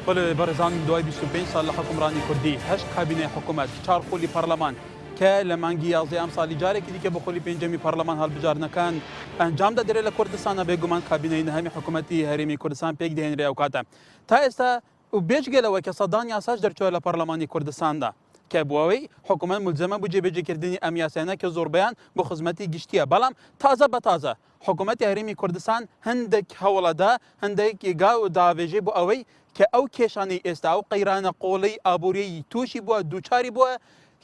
بەڵێ بەڕێزان دوای 25 ساڵ لە حوکمڕانی کوردی، هەشت کابینەی حکوومەت، چوار خولی پەڕلەمان کە لە مانگی یازدەی ئەمساڵی جارێکی دیکە بۆ خولی پێنجەمی پەڕلەمان هەڵبژاردنەکان ئەنجام دەدرێت لە کوردستانە بێگومان کابینەی نهەمی حکوومەتی هەرێمی کوردستان پێک دەهێنرێ ئەو کاتە تا ئێستا و بێجگە لەوە کە سەدان یاساش دەرچووە لە پەڕلەمانی کوردستاندا کە بۆ ئەوەی حکوومەت مولزەمە بۆ جێبەجێکردنی ئەم یاسایانە کە زۆربەیان بۆ خزمەتی گشتییە بەڵام تازە بە تازە حکوومەتی هەرێمی کوردستان هەندێک هەوڵەدا هەندێک گاو داوێژێ بۆ ئەوەی کە ئەو کێشانەی ئێستا ئەو قەیرانە قوڵەی ئابووریی تووشی بووە دووچاری بووە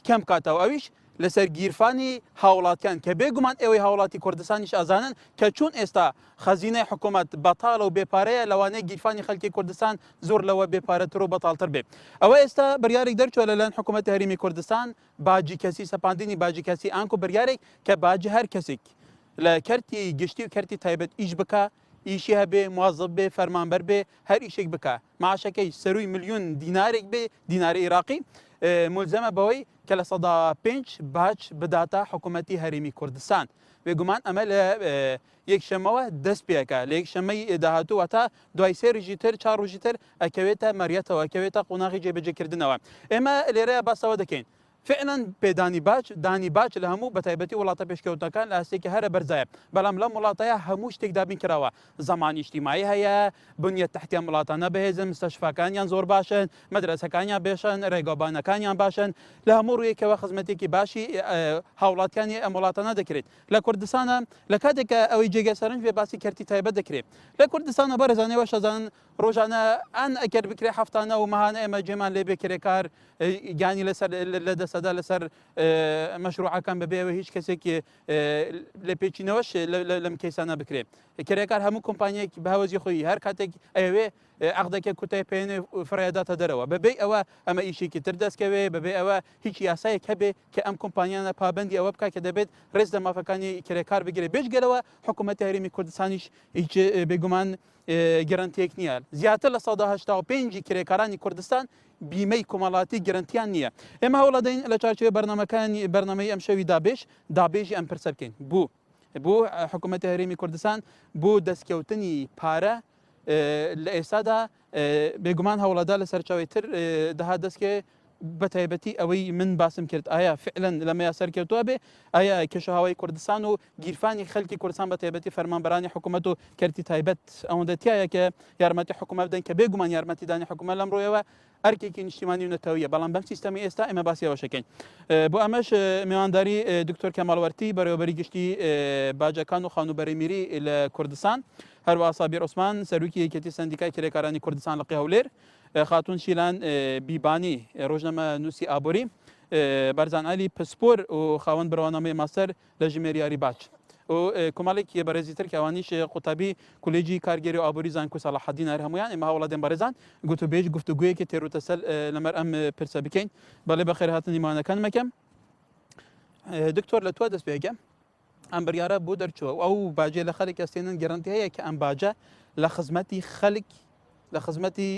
کەم بکاتەوە ئەویش لەسەر گیرفانی هاوڵاتیان کە بێگومان ئێوەی هاوڵاتی کوردستانیش ئەزانن کە چون ئێستا خەزینەی حکوومەت بەتاڵە و بێپارەیە لەوانەیە گیرفانی خەلکی کوردستان زۆر لەوە بێپارەتر و بەتاڵتر بێ ئەوە ئێستا بریارێک دەرچووە لەلایەن حکوومەتی هەرێمی کوردستان باجی کەسی سەپاندنی باجی کەسی ئانکو بریارێک کە باجی هەر کەسێک لە کەرتی گشتی و کەرتی تایبەت ئیش بکا ئیشی هەبێ موازف بێ فەرمانبەر بێ هەر ئیشێک بکا معاشەکەی سەروی ملیۆن دینارێک بێ دیناری عێراقی ملزەمە بەوەی کە 5% باج بداتە حکوومەتی هەرێمی کوردستان بێگومان ئەمە لە یەکشەمەوە دەست پێەکە لە یەکشەمەی داهاتوو واتە دوای سێ ڕژی تر چار ڕۆژی تر ئەکەوێتە مەریەتەوە ئەکەوێتە قۆناغی جێبەجێکردنەوە ئێمە لێرە باسەوە دەکەین فعلا پێدانی باج، دانی باج لە هەموو بەتایبەتی وڵاتە پێشکەوتەکان لە ئاستێکی هەرە بەرزایە، بەڵام لەم وڵاتەیا هەموو شتێک دابین کراوە، زەمانی ئیجتیماعی هەیە، بنیە تەحتی ئەم وڵاتانە بەهێزن، مستەشفاکانیان زۆر باشن، مەدرەسەکانیان بێشن، ڕێگاوبانەکانیان باشن، لە هەموو ڕوویەکەوە خزمەتێکی باشی هاوڵاتیانی ئەم وڵاتانە دەکرێت. لە کوردستانە لە کاتێک کە ئەوەی جێگای سەرنج بێ باسی کەرتی تایبەت دەکرێت لە کوردستانە بەڕێزان ئێوەش ئەزانن ڕۆژانە ئەن ئەگەر بکرێ هەفتانە و مەهانە ئێمە جێمان لێ بێ کرێکار گیانی لەسەر لە دەسەدا لەسەر مەشروعەکان بەبێ ئەوە هیچ کەسێک لە پێچینەوەش لەم کەیسانە بکرێ کرێکار هەموو کۆمپانیەک بە هەوەزی خۆی هەر کاتێک ئەوێ عقدەکە کوتای پێێنێ فڕێداتە دەرەوە بەبێ ئەوە ئەمە ئیشێکی تر دەستکەوێ بەبێ ئەوە هیچ یاسایەک هەبێ کە ئەم کۆمپانیانە پابندی ئەوە بکە کە دەبێت ڕێز لە مافەکانی کرێکار بگرێ بێجگەلەوە حکوومەتی هەرێمی کوردستانیش هیچ بێگومان گرەنتیەک نییە. زیاتر لە 85% ی کرێکارانی کوردستان بیمەی کۆمەڵاتی گرەنتیان نییە. ئێمە هەوڵەدەین لە چارچێوەی بەرنامەکانی بەرنامەی ئەمشەوی دابێژ دابێژی ئەم پرسە بکەین. بۆ بۆ حکوومەتی هەرێمی کوردستان بۆ دەستکەوتنی پارە لە ئێستادا بێگومان هەوڵەدا لە سەرچاوی تر دەهات دەستکێ بەتایبەتی ئەوەی من باسم کرد ئایا فعلەن لەمەیا سەرکەوتووە بێ ئایا کەشوهەوای کوردستان و گیرفانی خەلکی کوردستان بە تایبەتی فەرمانبەرانی حکوومەت و کەرتی تایبەت ئەوەندە تایە کە یارمەتی حکوومەت بدەن کە بێگومان یارمەتیدانی حکوومەت لەم ڕوویەوە ئەرکێکی نیشتیمانی و نەتەوەیە بەڵام بەم سیستەمی ئێستا ئێمە باسی ئەوەشەکەین بۆ ئەمەش میوانداری دکتۆر کەمال وەرتی بەڕێوەبەری گشتی باجەکان و خانووبەرەی میری لە کوردستان هەروەها سابیر عوسمان سەرۆکی یەکێتی سەندیکای کرێکارانی کوردستان لقی هەولێر خاتوون شیلان بیبانی ڕۆژنامە نووسی ئابووری، بەرزان عەلی پسپۆر و خاوەن بڕوانامەی ماستەر لە ژمێریاری باج و کۆمەڵێک بەڕێزی تر کە ئەوانیش قوتابی کولێجی کارگێری و ئابووری زانکۆی سەڵاحەدین هەر هەموویان ئێمە هەوڵەدەین بەڕێزان گوتوبێژ گفتوگویەکی تێروتەسەل لەمەر ئەم پرسە بکەین. بەڵێ بەخێرهاتنی میوانەکانم ئەکەم. دکتۆر لە تۆ دەست پێ ئەکەم. ئەم بریارە بۆ دەرچووە و ئەو باجەی لە خەلک ئەستێنن گەرەنتی هەیە کە ئەم باجە لە خزمەتی خەلک لە خزمەتی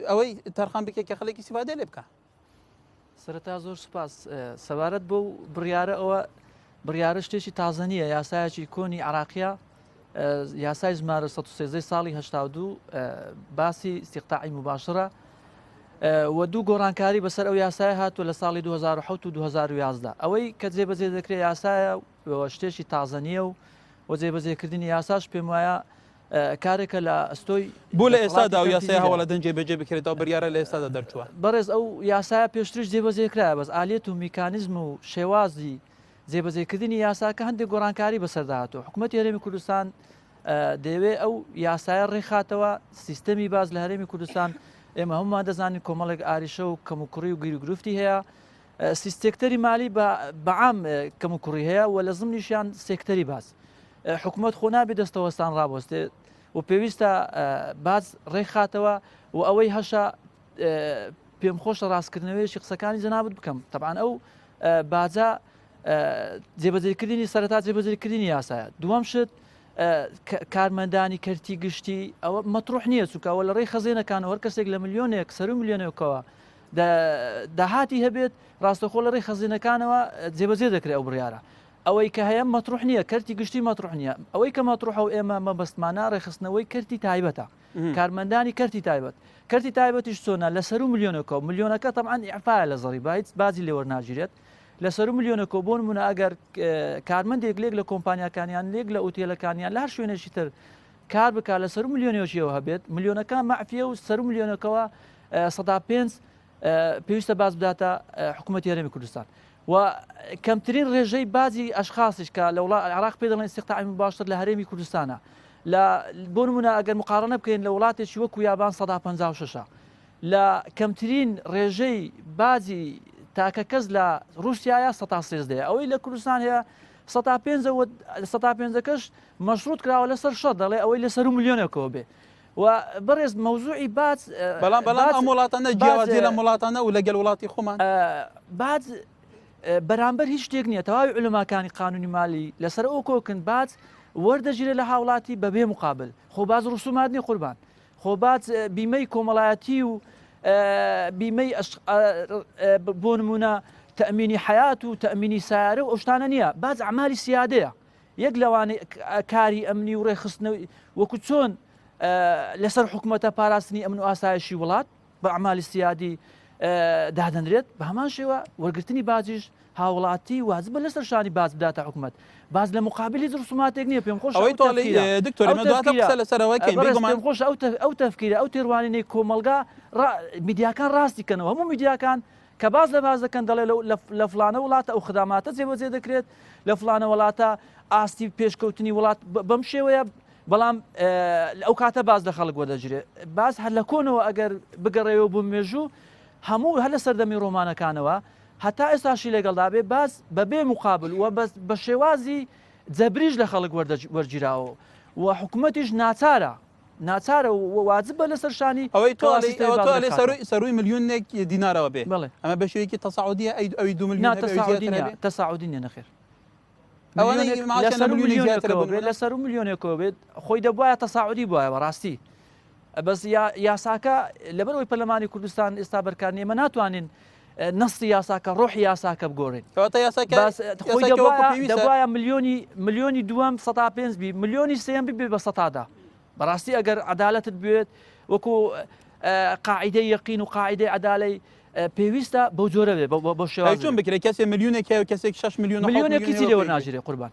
ئەوەی تەرخان بکە کە خەلکی ئیستیفادە لێ بکە. سەرەتا زۆر سوپاس سەبارەت بۆ بڕیارە ئەوە بڕیارە شتێکی تازە نییە یاسایەکی کۆنی عراقیە یاسای ژمارە 113 ساڵی 82 باسی استقطاعی مباشرە و دوو گۆڕانکاری بەسەر ئەو یاسایە هاتووە لە ساڵی 2007 و 2011 ئەوەی کە جێبەجێ دەکرێت یاسایە و شتێکی تازە نییە و و جێبەجێکردنی یاساش پێم وایە کارێکە لە ئەستۆی بۆ لە ئێستادا ئەو یاسای هەوڵە دەن جێبەجێ بکرێتەوە بریارە لە ئێستادا دەرچووە بەڕێز ئەو یاسایە پێشتریش جێبەجێ کرایە بەس ئالیەت و میکانیزم و شێوازی جێبەجێکردنی یاساکە هەندێک گۆڕانکاری بەسەردا هاتووە حکوومەتی هەرێمی کوردستان دەیەوێ ئەو یاسایە ڕێکخاتەوە، سیستەمی باج لە هەرێمی کوردستان ئێمە هەمومان دەزانین کۆمەڵێک ئاریشە و کەموکوڕی و گیروگرفتی هەیە، سێکتەری مالی بەعام کەموکوڕی هەیە و لە زمنیشیان سێکتەری باج. حکومەت خۆ نابێ دەستەوەستان ڕابوەستێت و پێویستە باج ڕێکخاتەوە و ئەوەی هەشە پێم خۆشە ڕاستکردنەوەیەکی قسەکانی جەنابت بکەم تەبعەن ئەو باجە جێبەجێکردنی سەرەتا جێبەجێکردنی یاسایە دووەم شت کارمەندانی کەرتی گشتی ئەوە مەتروح نییە چونکە ئەوە لە ڕێی خەزێنەکان هەر کەسێک لە ملیۆنێک سەر و ملیۆنێکەوە داهاتی هەبێت ڕاستەخۆ لە ڕێی خەزێنەکانەوە جێبەجێ دەکرێت ئەو بڕیارە ئەوەی کە هەیە مەتروح نییە کەرتی گشتی مەتروح نییە ئەوەی کە مەتروحە و ئێمە مەبەستمانە ڕێکخستنەوەی کەرتی تایبەتە. کارمەندانی کەرتی تایبەت کەرتی تایبەتیش چۆنە لە سەرو ملیۆنەکەوە ملیۆنەکە تەبعەن ئیعفایە لە زەڕیبە هیچ باجی لێ وەرناگیرێت لە سەرو ملیۆنەکەوە بۆ نمونە ئەگەر کارمەندێک لێک لە کۆمپانیاکانیان لێک لە ئوتێلەکانیان لە هەر شوێنێکی تر کار بکات لە سەرو ملیۆنێکیەوە هەبێت ملیۆنەکە مەعفیە و سەرو ملیۆنەکەوە 5 پێویستە باج بداتە حکوومەتی هەرێمی کوردستان و کەمترین ڕێژەی باجی ئەشخاصیش کە لە وڵات عراق پێ دەڵێن استقطاع مباشر لە هەرێمی کوردستانە لە بۆ نمونە ئەگەر مقارنە بکەین لە وڵاتێکی وەکو یابان 156 لە کەمترین ڕێژەی باجی تاکە کەس لە رووسایە 13 ئەوەی لە کوردستان هەیە سەتا پێنجەکەش مەشروط کراوە لەسەر شەڕ دەڵێ ئەوەی لەسەر و ملیۆنێکەوە بێ و بەڕێز مەوزوعی باج بەڵام بەڵام ئەم وڵاتانە جیاوازی لەم وڵاتانە و لەگەل وڵاتی خۆمان باج بەرامبەر هیچ شتێک نییە تەواوی علوماکانی قانونی مالی لەسەر ئەو کۆکن باج وەردەگیرێت لە هاوڵاتی بەبێ مقابل خۆ باج ڕسومات نیە قوربان خۆ باج بیمەی کۆمەڵایەتی و بیمەی بۆ نمونە تەمینی حیات و تەمینی سیارە و ئەو شتانە نییە باج ئەعمالی سیادەیە یەک لەوانەی کاری ئەمنی و ڕێکخستنەوەی وەکو چۆن لەسەر حکومەتە پاراستنی ئەمن و ئاسایشی وڵات بە ئەعمالی سیادی دادەنرێت بە هەمان شێوە وەرگرتنی باجیش هاوڵاتی واجبە لەسەر شانی باج بداتە حکومەت باج لە مقابلی هیچ ڕسوماتێک نییە پێم خۆش ئەوەی تۆ دکتۆر ئێمە دواتر قسە لەسەر ئەوە کەین بێگومان پێم خۆش ئەو تەفکیرە ئەو تێڕوانینەی کۆمەڵگا میدیاکان ڕاستی کەنەوە هەموو میدیاکان کە باس لە باس دەکەن دەڵێ لە فلانە وڵاتە ئەو خداماتە جێبەجێ دەکرێت لە فلانە وڵاتە ئاستی پێشکەوتنی وڵات بەم شێوەیە بەڵام ئەو کاتە باز لە خەڵک وەردەگیرێت باز هەر لە کۆنەوە ئەگەر بگەڕێەوە بۆ مێژوو هەموو هەر لە سەردەمی ڕۆمانەکانەوە هەتا ئێستاشی لەگەڵدا بێ باز بەبێ مقابل و بە شێوازی جەبریش لە خەڵک وەرگیراوە و حکوومەتیش ناچارە ناچارە و واجبە لەسەر شانی ئەوەی تۆ ئەڵێی ئەوە تۆ ئەلێ سەرووی سەرووی ملیونێک دینارەوە بێ بەڵێ ئەمە بە شێوەیەکی تەساعودیە ئەی ئەوی دو ملیون هەبێ ئەوی زیاتر هەبێ تەساعودی نیە نەخێر ئەوانەی معاشیان لە ملیونێک زیاترە بۆ نمونە لە سەروو ملیونێکەوە بێت خۆی دەبوایە تەساعودی بوایە بەڕاستی بەس یاساکە لەبەرئەوەی پەرلەمانی کوردستان ئێستا بەرکار نیە ئێمە ناتوانین نەستی یاساکە ڕۆحی یاساکە بگۆڕین کەواتە یاساکە بەس خۆی یاساکە وەکو دەبوایە پێویستە دەبوایە ملیۆنی ملیۆنی دووەم سەتا پێنج بی ملیۆنی سێیەم ببێ بە سەتادا بەڕاستی ئەگەر عەدالەتت بوێت وەکو قاعیدەی یەقین و قاعیدەی عەدالەی پێویستە بەو جۆرە بێ بەو ئەی شێوازە چۆن بێ. بکرێ کەسێ ملیونێک هەیە و کەسێک شەش ملیۆن و حەوت ملیۆنێک ملیۆنی هیچی وەکو لێ پێویست. وەرناگیرێ قوربان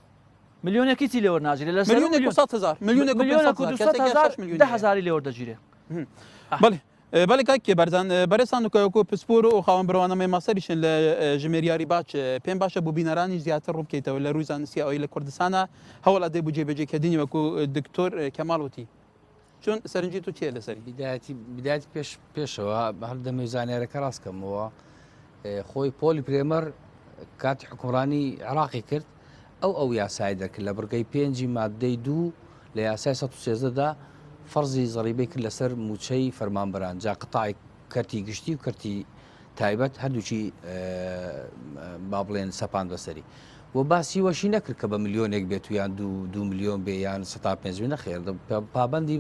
ملیۆنێک هیچی لێ وەرناگیرێ لە سەروو ملیۆنێک و ملیۆن 100 هەزار ملیۆنێک و ملیۆنێک 500 و هەزار 200 کەسێک هەیە هەزار شەش ملیۆنی دە هەیە. هەزاری لێ وەردەگیرێ. بەڵێ بەڵێ کاک بەرزان بەرێزتان و وەکو پسپۆر و خاوەن بڕوانامەی ماستەریشن لە ژمێریاری باج پێم باشە بۆ بینەرانی زیاتر ڕوون بکەیتەوە لە رووی زانستی ئەوەی لە کوردستانە هەوڵ ئەدەی بۆ جێبەجێکردنی وەکو دکتۆر کەماڵ وتی چۆن سەرنجی تو چیە لەسەری؟ بیدایەتی بیدایەتی پێش پێشەوە هەر دەمەوێت زانیارەکە ڕاست کەمەوە خۆی پۆلی پرێمەر کاتی حکومڕانی عراقی کرد ئەو ئەو یاسای دەرکرد لە بڕگەی پێنجی مادەی دوو لە یاسای 113 دا فەرزی زەڕیبەی کرد لەسەر مووچەی فەرمانبەران جا قەتاعی کەرتی گشتی و کەرتی تایبەت هەردووکی با بڵێن سەپاند بەسەری و باسی وەشی نەکرد کە بە ملیۆنێک بێت و یان دو ملیۆن بێ یان سەتا پێنج بێ نەخێر پابندی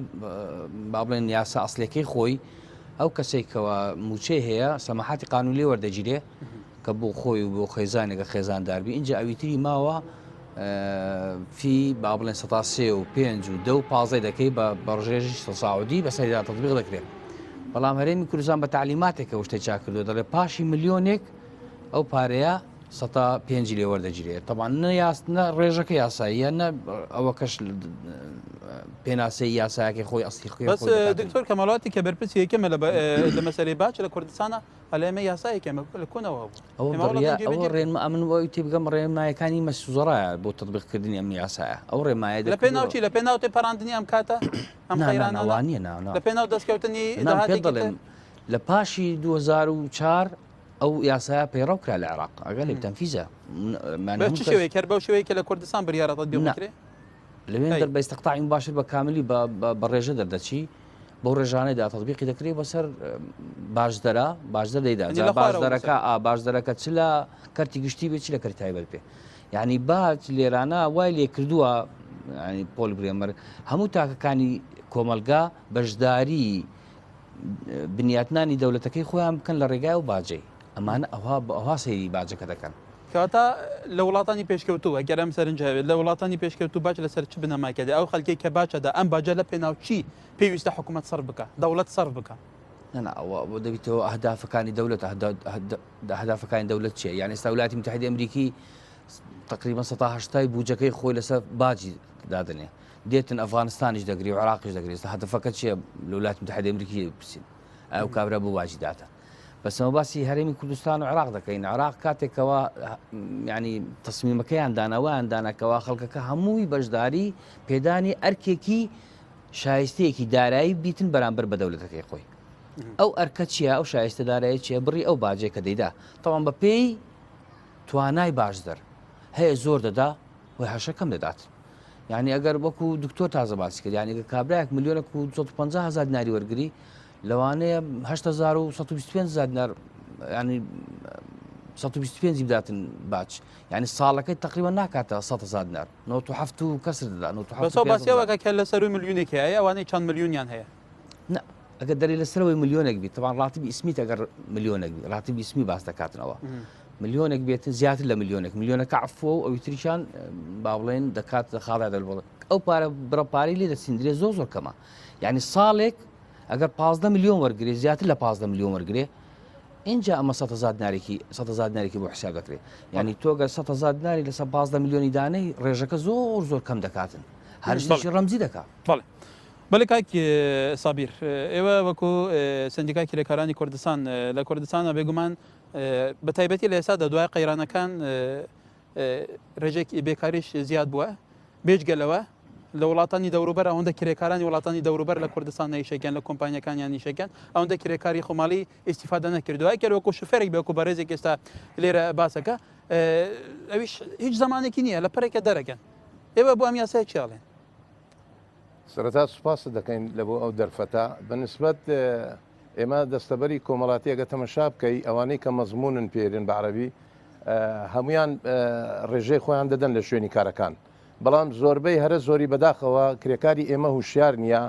با بڵێن یاسا ئەسلەکەی خۆی ئەو کەسێکەوە موچەی هەیە سەماحاتی قانون لێ وەردەگیرێ کە بۆ خۆی و بۆ خێزانێکە خێزاندار بی ئینجا ئەوی تری ماوە فی با بڵێن سەتا سێ و پێنج و دە و پازدەی دەکەی بە بەڕژێژی سەساعودی بەسەریدا تطبیق دەکرێت بەڵام هەرێمی کوردستان بە تعلیماتێکە شتێک چاک کردو دەڵێ پاشی ملیۆنێک ئەو پارەیە سەتا پێنجی لێ وەردەگیرێت تەبان نە یاس نە ڕێژەکە یاساییە نە ئەوە کەش پێناسەی یاسایەکەی خۆی ئەسلی خۆی بەس دکتۆر کەماڵاتی کە بەرپرسی یەکەمە لە مەسەلەی باج لە کوردستانە ئەلێ ئێمە یاسایەک ئێمە لە کۆنەوە هەبوو. ئەوە ئێمە وەڵا بڕیا دەنگی ئەوە بەجێ ڕێنما ئەمن وای تێبگەم ڕێنمایەکانی مەسوزەڕایە بۆ تطبیقکردنی ئەم یاسایە ئەو ڕێمایە لە پێناو دەکردەوە چی لە پێناو تێپەڕاندنی ئەم کاتە ئەم نا نا نا قەیرانانە وا نییە نا نا لە پێناو دەستکەوتنی نا پێت داهاتێکی تر دەڵێم لە پاشی 2004 ئەو یاسایە پەیڕەو کرا لە عێراق ئەگەر لێ تەنفیزە بە هەموو چ کەس شێوەیەک هەر بەو شێوەیە کە لە کوردستان بڕیارە تطبیق نا بکرێ لەوێن ئەی دەر بە استقطاعی مباشر بە کاملی بە بە بە ڕێژە دەردەچی بەو ڕێژانەدا تطبیقی دەکرێت بەسەر باجدەرا باجدەر دەیدا یعنی جا لە خوارەوە بەسەر باجدەرەکە ئا باجدەرەکە چ لە کەرتی گشتی بێ چ لە کەرتی تایبەت بێ یعنی باج لێرانە وای لێ کردووە یعنی پۆل برێمەر هەموو تاکەکانی کۆمەلگا بەشداری بنیاتنانی دەولەتەکەی خۆیان بکەن لە ڕێگای و باجەی ئەمانە ئەوها بە ئەوها سەیری باجەکە دەکەن. کەواتە لە وڵاتانی پێشکەوتوو ئەگەر ئەم سەرنج هەبێت لە وڵاتانی پێشکەوتوو باج لەسەر چ بنەمایکە دێ ئەو خەلکەی کە باج ئەدا ئەم باجە لە پێناو چی پێویستە حکوومەت سەرف بکا دەوڵەت سەرف بکا؟ نا نا ئەوە ئەوە دەبیتەوە ئەهدافەکانی دەولەت ئەهدافەکانی دەولەت چیە یان ئێستا ولاتی متحدی ئەمریکی تقریبا 180 بودجەکەی خۆی لەسەر باجی دادنێ دێتن ئەفغانستانیش دەگری و عراقیش دەگری ئێستا هەدەفەکە چیە لە ولاتی متحدی ئەمریکی پرسین ئەو کابرا بۆ باجی داتە بەس ئەمە باسی هەرێمی کوردستان و عێراق دەکەین عێراق کاتێکەوە ینی تەسمیمەکەیان داناوەیان داناکەوە خەڵکەکە هەمووی بەشداری پێدانی ئەرکێکی شایستەیەکی دارایی بیتن بەرامبەر بە دەولەتەکەی خۆی ئەو ئەرکە چییە ئەو شایستە دارایی چیە بڕی ئەو باجێک کە دەیدا تەوان بە پێی توانای باشدەر هەیە زۆر دەدا و هەشە کەم دەدات یعنی ئەگەر وەکو دکتۆر تازە باسی کرد یعنی کابراەک ملیۆنێک و 250 هزار دیناری وەرگری لەوانەیە 8125 هزار دینار ینی 125 بداتن باج یعنی ساڵەکەی تقریبا ناکاتە 100 هزار دینار 97 و کەسر دەدا 97 باسیەوەکە کە لە سەروی ملیونێک هەیە ئەوانەی چەند ملیونیان هەیە ئەگەر دەری لە سەرەوەی ملیۆنێک بیت تەوان ڕاتبی ئیسمیت ئەگەر ملیۆنێک بی ڕاتبی ئیسمی باس دەکاتنەوە ملیۆنێک بێت زیاتر لە ملیۆنێک ملیۆنەکە عفوە و ئەوی تریشان با بڵێن دەکات خاڵیا دەربڵ ئەو پارە بڕە پارەی لێ دەسیندرێ زۆر زۆر کەمە یعنی ساڵێک ئەگەر 15 ملیۆن وەرگێ زیاتر لە 15 ملیۆن وەرگێ اینجا ئەمە 100 دینارێکی 100 دینارێکی بۆ حساب دەکرێت یعنی تۆگە 100 دیناری لەسەر 15 ملیۆنی دانەی ڕێژەکە زۆر زۆر کەم دەکاتن هەرشتێکی ڕەمزی دەکات بەڵێ بەڵێ کاک سابیر ئێوە وەکو سندیکای کرێکارانی کوردستان لە کوردستانە بێگومان بە تایبەتی لە ئێستادا دوای قەیرانەکان ڕێژێکی بێکاریش زیاد بووە بێجگە لەوە لە وڵاتانی دەوروبەر ئەوەندە کرێکارانی وڵاتانی دەوروبەر لە کوردستان نیشەکەن لە کۆمپانیەکانیان نیشەکەن ئەوەندە کرێکاری خۆماڵی ئیسیفادە نەکردووە ئەگەر وەکو شوفێرێک بێ وەکو بەڕێزێک ئێستا لێرە باسەکە ئەویش هیچ زمانێکی نییە لە پەرێکە دەرەکەن ئێوە بۆ ئەم یاسای چیاڵێن سەرەتا سوپاست دەکەین لە بۆ ئەو دەرفەتە بەنسبەت ئێمە دەستەبەری کۆمەڵاتی ئەگە تەمەشا بکەی ئەوانەی کە مەزمونن پێرن بە عەرەبی هەمویان ڕێژەی خۆیان دەدەن لە شوێنی کارەکان بەڵام زۆربەی هەرە زۆری بەداخەوە کرێکاری ئێمە هوشیار نییە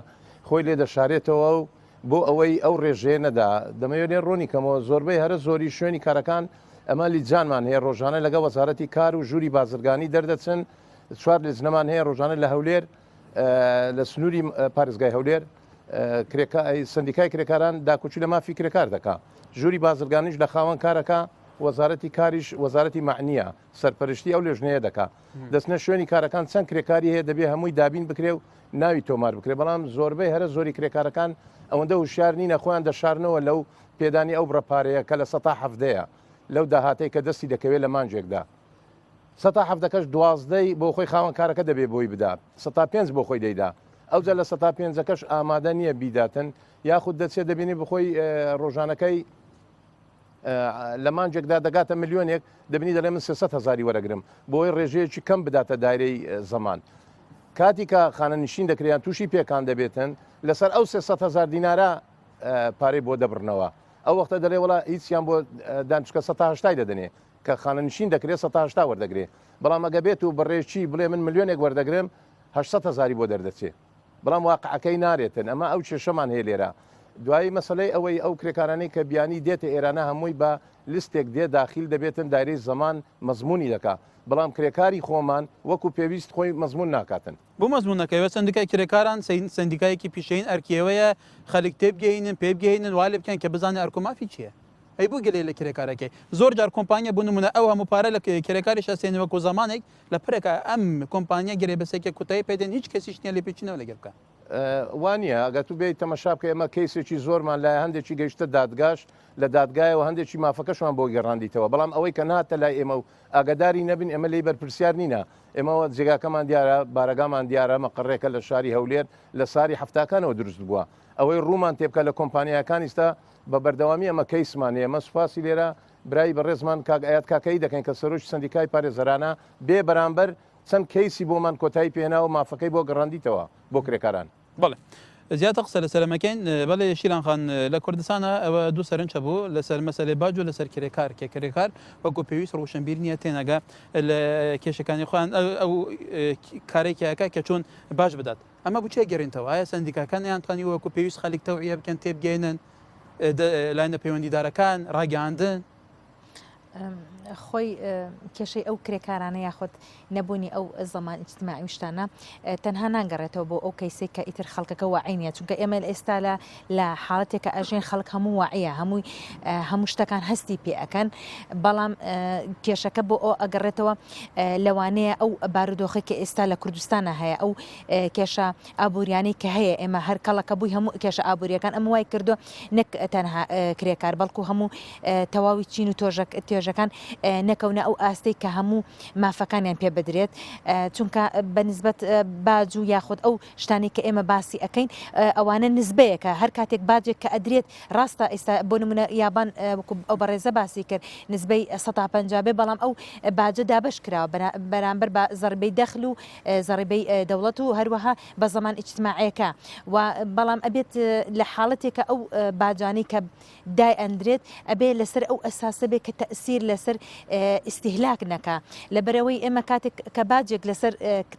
خۆی لێ دەشارێتەوە و بۆ ئەوەی ئەو ڕێژەیە نەدا دەمەوێت لێ ڕوونی کەمەوە زۆربەی هەرە زۆری شوێنی کارەکان ئەمە لیجانمان هەیە ڕۆژانە لەگە وەزارەتی کار و ژووری بازرگانی دەردەچن چوار لیجنەمان هەیە ڕۆژانە لە هەولێر لە سنووری پارێزگای هەولێر سندیکای کرێکاران داکۆکی لە مافی کرێکار دەکا ژووری بازرگانیش لە خاوەن کارەکە وەزارەتی کاریش وەزارەتی معنیە سەرپەرشتی ئەو لێژنەیە دەکا دەستنە شوێنی کارەکان چەند کرێکاری هەیە دەبێ هەمووی دابین بکرێ و ناوی تۆمار بکرێ بەڵام زۆربەی هەرە زۆری کرێکارەکان ئەوەندە هوشیار نینە خۆیان دەشارنەوە لەو پێدانی ئەو بڕە پارەیە کە لە سەتا حەفدەیە لەو داهاتەی کە دەستی دەکەوێت لە مانجێکدا سەتا حەڤدەکەش دوازدەی بۆ خۆی خاوەن کارەکە دەبێ بۆی بدا سەتا پێنج بۆ خۆی دەیدا ئەوجا لە سەتا پێنجەکەش ئامادە نییە بیداتن یاخود دەچێت دەبینی بخۆی ڕۆژانەکەی لە مانجێکدا دەگاتە ملیۆنێک دەبینی دەڵێ من 300 هزاری وەرەگرم بۆی ڕێژەیەکی کەم بداتە دایرەی زەمان کاتی کە خانەنشین دەکریان تووشی پێکان دەبێتن لەسەر ئەو 300 هزار دینارە پارەی بۆ دەبڕنەوە ئەو وەختە دەڵێ وڵا هیچیان بۆ دانچکە 180 دەدەنێ کە خانەنشین دەکرێت 180 وەردەگرێ بەڵام ئەگە بێت و بەڕێکی بڵێ من ملیۆنێک وەردەگرم 800 هزاری بۆ دەردەچێ بەڵام واقعەکەی نارێتن ئەمە ئەو کێشەمان هەیە لێرە دوایی مەسلەی ئەوەی ئەو کرێکارانەی کە بیانی دێتە ئێرانە هەمووی بە لیستێک دێ داخیل دەبێتن دایرەی زەمان مەزمونی دەکا بەڵام کرێکاری خۆمان وەکو پێویست خۆی مەزمون ناکاتن. بۆ مەزمون نەکەوێت سەندیکای کرێکاران سەندیکایەکی پیشەیین ئەرکی ئێوەیە خەلک تێبگەینن پێبگەینن وا لێ بکەن کە بزانێ ئەرک و مافی چیە. ئەی بۆ گلەی لە کرێکارەکەی؟ زۆر جار کۆمپانیا بۆ نمونە ئەو هەموو پارە لە کرێکاریش ئەسێنێ وەکو زەمانێک لە پرێکا ئەم کۆمپانیا گرێبەسێکە کوتایی پێ دێن هیچ کەسیش نیە لێپێچینەوە لەگەر بکا. وا نییە ئەگەر تو بێیت تەمەشا بکەی ئێمە کەیسێکی زۆرمان لایە هەندێکی گەیشتە دادگاش لە دادگایەوە هەندێکی مافەکەشمان بۆ گەڕاندیتەوە بەڵام ئەوەی کە ناتە لای ئێمە و ئاگاداری نەبین ئێمە لێی بەرپرسیار نینە ئێمەوە جێگاکەمان دیارە بارەگامان دیارە مەقڕێکە لە شاری هەولێر لە ساری حەفتاکانەوە دروست بووە ئەوەی ڕوومان تێبکە لە کۆمپانیاکان ئیستا بە بەردەوامی ئەمە کەیسمان هەیە، ئێمە سوپاسی لێرە برای بەڕێزمان کاک ئەیاد کاکەیی دەکەین کە سەرۆکی سەندیکای پارێزەرانە، بێ بەرامبەر چەند کەیسی بۆمان کۆتایی پێهێناوە مافەکەی بۆ گەڕاندیتەوە بۆ کرێکاران. بەڵێ زیاتر قسە لەسەر ئەمەکەین. بەڵێ شیلان خان لە کوردستانا ئەوە دوو سەرنج هەبوو لەسەر مەسەلەی باج و لەسەر کرێکار کە کرێکار وەکو پێویست ڕوشنبیر نییە تێناگا لە کێشەکانی خۆیان ئەو کارێکی ئەکا کە چۆن باج بدات. ئەمە بۆ چی ئەگەرێنتەوە؟ ئایا سەندیکاکان نەیانتوانیوە وەکو پێویست خەلک تەوعیە بکەن، تێبگەیەنن، لایەنە پەیوەندیدارەکان، ڕاگەیاندن؟ خۆی کێشەی ئەو کرێکارانە یاخود نەبوونی ئەو زەمان ئیجتماعی و شتانە تەنها ناگەڕێتەوە بۆ ئەو کەیسێک کە ئیتر خەڵکەکە واعی نیە چونکە ئێمە ئێستا لە لە حاڵەتێکە ئەژێن خەڵک هەموو واعیە هەمووی هەموو شتەکان هەستی پێ ئەکەن بەڵام کێشەکە بۆ ئەو ئەگەڕێتەوە لەوانەیە ئەو بارودۆخی کە ئێستا لە کوردستانە هەیە ئەو کێشە ئابووریانەی کە هەیە ئێمە هەر کەڵەکە بووی هەموو کێشە ئابووریەکان ئەم وای کردو نەک تەنها کرێکار بەڵکو هەموو تەواوی چین و توێژەکان نەکەونە ئەو ئاستەی کە هەموو مافەکانیان پێ بدرێت چونکە بە نسبەت باج و یاخود ئەو شتانەی کە ئێمە باسی ئەەکەین ئەوانە نسبەیەکە هەر کاتێک باجێک کە ئەدرێت ڕاستە ئێستا بۆ نمونە یابان ئەو بەڕێزە باسی کرد نسبەی 150 بێ بەڵام ئەو باجە دابش کراوە بەرامبەر بە زەربەی دەخل و زەڕیبەی دەوڵەت و هەروەها بە زەمان ئیجتماعیەکە و بەڵام ئەبێت لە حاڵەتێکە ئەو باجانەی کە دای ئەندرێت ئەبێ لەسەر ئەو ئەساسە بێ کە تەسیر لەسەر ئیسیهلاک نەکا لەبەرەوەی ئێمە کاتێک کە باجێک لەسەر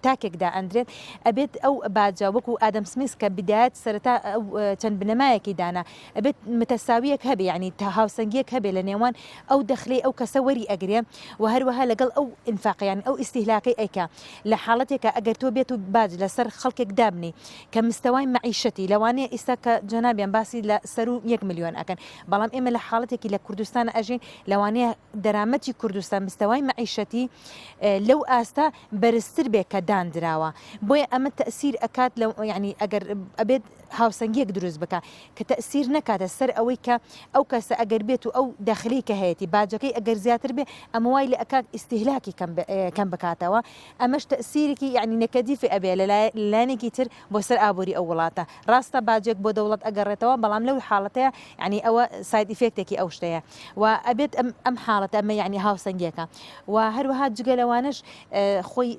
تاکێکدا ئەندرێت ئەبێت ئەو باجە وەکو ئادەم سمیس کە بدایەت سەرەتا چەند بنەمایەکی دانا ئەبێت متەساویەک هەبێ یعنی تا هاوسەنگیەک هەبێ لە نێوان ئەو دەخلەی ئەو کەسە وەری ئەگرێ و هەروەها لەگەڵ ئەو ئینفاقە یانی ئەو ئیستیهلاکەی ئەیکا لە حاڵەتێکا ئەگەر تۆ بێت و باج لەسەر خەڵکێک دابنێی کە مستەوای مەعیشەتی لەوانەیە ئیستا کە جەنابیان باسی لە سەروو یەک ملیۆن ئەکەن بەڵام ئێمە لە حاڵەتێکی لە کوردستان ئەژین لەوانەیە دەرامەتی کوردستان مستەوای مەعیشەتی لەو ئاستە بەرزتر بێ کە داندراوە بۆیە ئەمە تەسیر ئەکات لە یعنی ئەگەر ئەبێت هاوسەنگیەک دروست بکا کە تەئسیر نەکاتە سەر ئەوەی کە ئەو کەسە ئەگەر بێت و ئەو دەخلەی کە هەیەتی باجەکەی ئەگەر زیاتر بێ ئەمە وای لێ ئەکات ئیستیهلاکی کەم کەم بکاتەوە ئەمەش تەئسیرێکی یەعنی نەکەدیفی ئەبێ لە لایەنێکی تر بۆ سەر ئابووری ئەو وڵاتە ڕاستە باجێک بۆ دەوڵەت ئەگەڕێتەوە بەڵام لەو حاڵەتەیە یەعنی ئەوە side effect ێکی ئەو شتەیە و ئەبێت ئەم ئەم حاڵەتە ئەمە یەعنی هاوسەنگیەکە و هەروەها جگە لەوانەش خۆی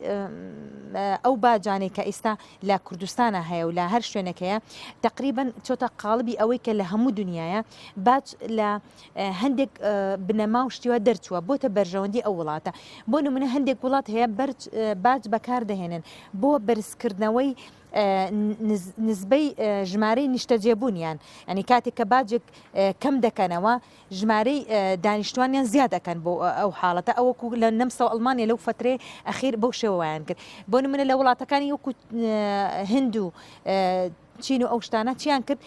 ئەو باجانەی کە ئیستا لە کوردستانا هەیە و لە هەر شوێنێک هەیە تەقریبەن چۆتە قاڵبی ئەوەی کە لە هەموو دنیاە باج لە هەندێک بنەما و شتیوە دەرچووە بۆتە بەرژەوەندی ئەو وڵاتە بۆ نمونە هەندێک وڵات هەیە باج بەکاردەهێنن بۆ بەرزکردنەوەی نزبەی ژمارەی نیشتەجێبوونیان ئەنی کاتێک کە باجێک کەم دەکەنەوە ژمارەی دانیشتوانیان زیاد ئەکەن بۆ ئەو حاڵەتە ئەوەکو لە نەمسا و ئەڵمانیا لەو فترەی ئەخیر بەو شێوە وایان کرد بۆ نمونە لە وڵاتەکانی وەکو هند و چین و ئەو شتانە چیان کرد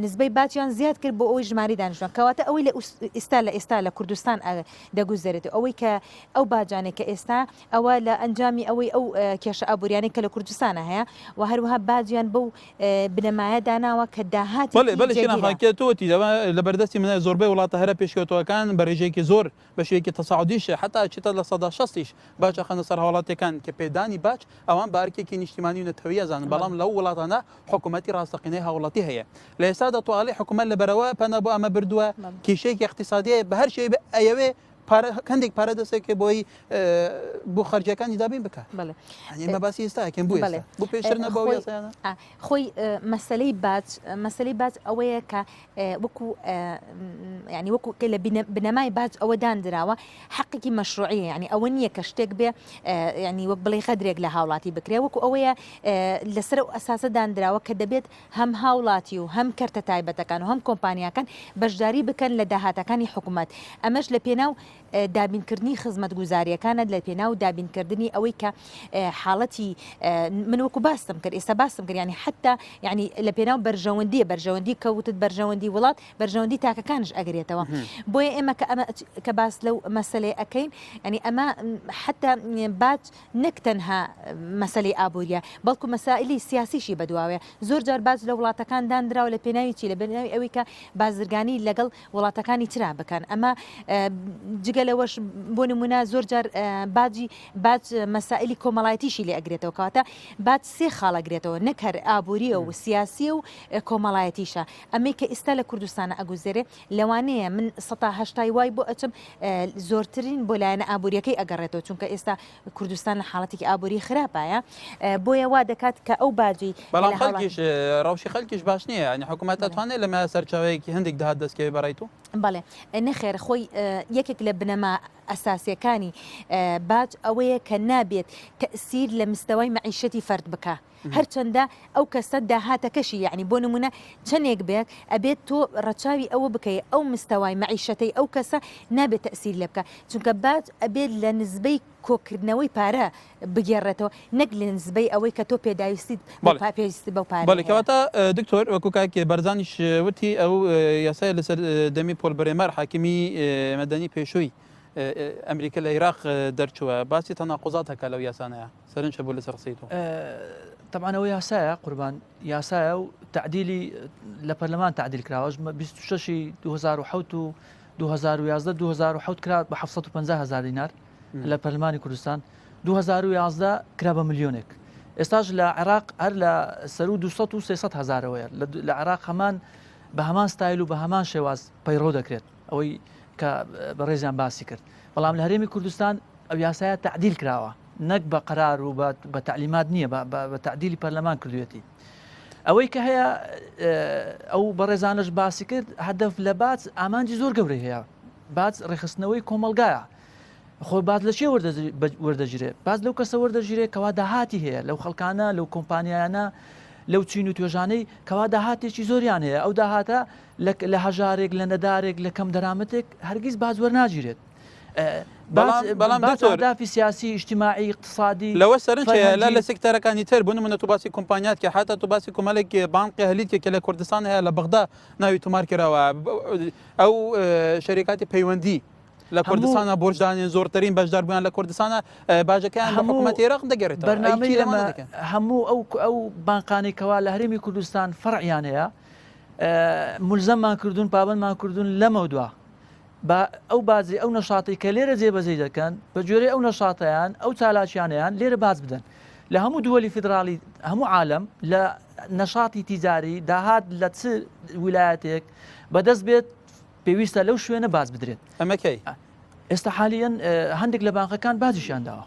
نسبەی باجیان زیاد کرد بۆ ئەوەی ژماری دانیشتوان کەواتە ئەوەی لە ئێستا لە ئێستا لە کوردستان دەگوزەرێت و ئەوەی کە ئەو باجانێک کە ئێستا ئەوە لە ئەنجامی ئەوەی ئەو کێشە ئابووریانەی کە لە کوردستانە هەیە و هەروەها باجیان بەو بنەمایە داناوە کە داهاتێکی بەڵێ بەڵێ شیران جێگیرە. خان کە تۆ وتی ئەوە لە بەردەستی منە زۆربەی وڵاتە هەرە پێشکەوتووەکان بە رێژەیەکی زۆر بە شێوەیەکی تەساعودیش حەتا ئەچێتە 60%یش باج ئەخەنە سەر هاوڵاتیەکان کە پێدانی باج ئەوان بە ئەرکێکی نیشتیمانی و نەتەوەیی ئەزانن بەڵێ. بەڵام لەو وڵاتانە حکوومەتی ڕاستەقینەی هاوڵاتی هەیە لە ئێستادا تۆ ئەڵێی حکوومەت لەبەرئەوە پەنا بۆ ئەمە بردووە بەڵێ. کێشەیەکی ئیقتیسادیە بە هەر شێوەیە ئەیەوێ پارە هەندێک پارە دەستێکێ بۆی بۆ خەرجیەکانی دابین بکە بەڵێ ئێمە باسی ئێستا ئەکەین بۆ بەڵێ ئێستا بۆ پێشتر نەبوو خۆی یاسایانە خۆی مەسەلەی باج مەسەلەی باج ئەوەیە کە وەکو ینی وەکو کە لە بنەمای باج ئەوە دانراوە حەقێکی مەشروعیە ینی ئەوە نییە کە شتێک بێ ینی وەک بڵێ غەدرێک لە هاوڵاتی بکرێ وەکو ئەوەیە لەسەر ئەو ئەساسە دانراوە کە دەبێت هەم هاوڵاتی و هەم کەرتە تایبەتەکان و هەم کۆمپانیاکان بەشداری بکەن لە داهاتەکانی حکومەت، ئەمەش لە پێناو دابینکردنی خزمەتگوزارییەکانە لە پێناو دابینکردنی ئەوەی کە حاڵەتی من وەکو باستم کرد ئێستا باستم کرد ینی حتا ینی لە پێناو بەرژەوەندیە بەرژەوەندی کەوتت بەرژەوەندی وڵات بەرژەوەندی تاکەکانش ئەگرێتەوە بۆیە ئێمە کە ئەمە کە باس لەو مەسلەی ئەەکەین ینی ئەمە حتا باج نەک تەنها مەسەلەی ئابووریە، بەڵکو مەسائیلی سیاسیشی بەدواوەیە. زۆر جار باج لە وڵاتەکان داندراوە لە پێناوی چی؟ لە پێناوی ئەوەی کە بازرگانی لەگەڵ وڵاتەکانی ترا بکەن. ئەمە جگە لەوەش بۆ نمونە زۆر جار باجی باج مەسائیلی کۆمەڵایەتیشی لێ ئەگرێتەوە. کەواتە باج سێ خاڵ ئەگرێتەوە نەک هەر ئابووریە و سیاسیە و کۆمەڵایەتیشە. ئەمەی کە ئیستا لە کوردستانە ئەگوزەرێ لەوانەیە من سەتا هەشتای وای بۆ ئەچم زۆرترین بۆ لایەنە ئابووریەکەی ئەگەڕێتەوە چونکە ئێستا کوردستان لە حاڵەتێکی ئابووری خراپایە بۆیە وا دەکات کە ئەو باجی بەڵام خەڵکیش ڕەوشی خەڵکیش باش نییە ینی حکوومەت ئەتوانێت لەمە سەرچاوەیەکی هەندێک داهات دەستکەوێت بەڕای تۆ بەڵێ نەخێر خۆی یەکێک لە بنەما. ئەساسیەکانی باج ئەوەیە کە نابێت تەئسیر لە مستەوای مەعیشەتی فەرد بکا هەرچەندە ئەو کەسە داهاتەکەشی یەعنی بۆ نمونە چەنێک بێت ئەبێت تۆ ڕەچاوی ئەوە بکەی ئەو مستەوای مەعیشەتەی ئەو کەسە نابێت تەئسیر لێ بکا چونکە باج ئەبێت لە نزبەی کۆکردنەوەی پارە بگێڕێتەوە نەک لە نزبەی ئەوەی کە تۆ پێداویستیت بەو بەڵێ پا پێویستت بەو پارەیە بەڵێ هەیە. کەواتە دکتۆر وەکو کاک بەرزانیش وتی ئەو یاسایە لەسەر دەمی پۆل برێمەر حاکمی مەدەنی پێشووی ئەمریکا لە عیراق دەرچووە باسی تەناقوزات هەکا لەو یاسانەیە سەرنج هەبوو لەسەر قسەی تۆ. تەبعەن ئەوە یاسایە قوربان یاسایە و تەعدیلی لە پەرلەمان تەعدیل کراوە 26 2007 و 2011 2007 کرا بە 750 هزار دینار لە پەرلەمانی کوردستان 2011 کرا بە ملیۆنێک ئێستاش لە عێراق هەر لە سەرو 200 و 300 هزارەوەیە لە عێراق هەمان بە هەمان ستایل و بە هەمان شێواز پەیڕەو دەکرێت ئەوەی کە بەڕێزیان باسی کرد بەڵام لە هەرێمی کوردستان ئەو یاسایە تەعدیل کراوە نەک بە قەرار و بە تەعلیمات نییە بە تەعدیلی پەرلەمان کردوێتی ئەوەی کە هەیە ئەو بەڕێزانش باسی کرد هەدەف لە باج ئامانجی زۆر گەورەی هەیە باج ڕێکخستنەوەی کۆمەلگایە خۆ باج لە چێ وەردەگیرێ باج لەو کەسە وەردەگیرێ کەوا داهاتی هەیە لەو خەڵکانە لەو کۆمپانیایانە لەو چین و توێژانەی کەوا داهاتێکی زۆریان هەیە ئەو داهاتە لە هەژارێک لە نەدارێک لە کەم دەرامەتێک هەرگیز باج وەرناگیرێت. بەڵام دکتۆر دافی سیاسی ئیجتماعی اقتصادی لەوە سەرنج هەیە لە لە سێکتەرەکانی تر بۆ نمونە تو باسی کۆمپانیات کە حتا تو باسی کۆمەلێک بانقی هەلیت کە لە کوردستان هەیە لە بەغدا ناوی تۆمار کراوە ئەو شەریکاتی پەیوەندی لە کوردستانە بۆرجدانێن زۆرترین بەشداربوویان لە کوردستانە باجەکەیان بە حکوومەتی عێراق دەگەرێتەوە بەرنامەی ئێمە هەموو ئەو ئەو بانقانەی کەوا لە هەرێمی کوردستان فەرعیان هەیە ملزەممان کردوون پابەندمان کردوون لەمەودوا با ئەو باجەی ئەو نەشاتەی کە لێرە جێبەجێی دەکەن بە گوێرەی ئەو نەشاتەیان ئەو چالاکیانەیان لێرە باج بدەن لە هەموو دووەلی فیدراڵی هەموو عالەم لە نەشاتی تیجاری داهات لە چ ویلایەتێک بەدەست بێت پێویستە لەو شوێنە باج بدرێت. ئەمە کەی؟ ئێستا حالیەن هەندێک لە بانقەکان باجیشیان داوە.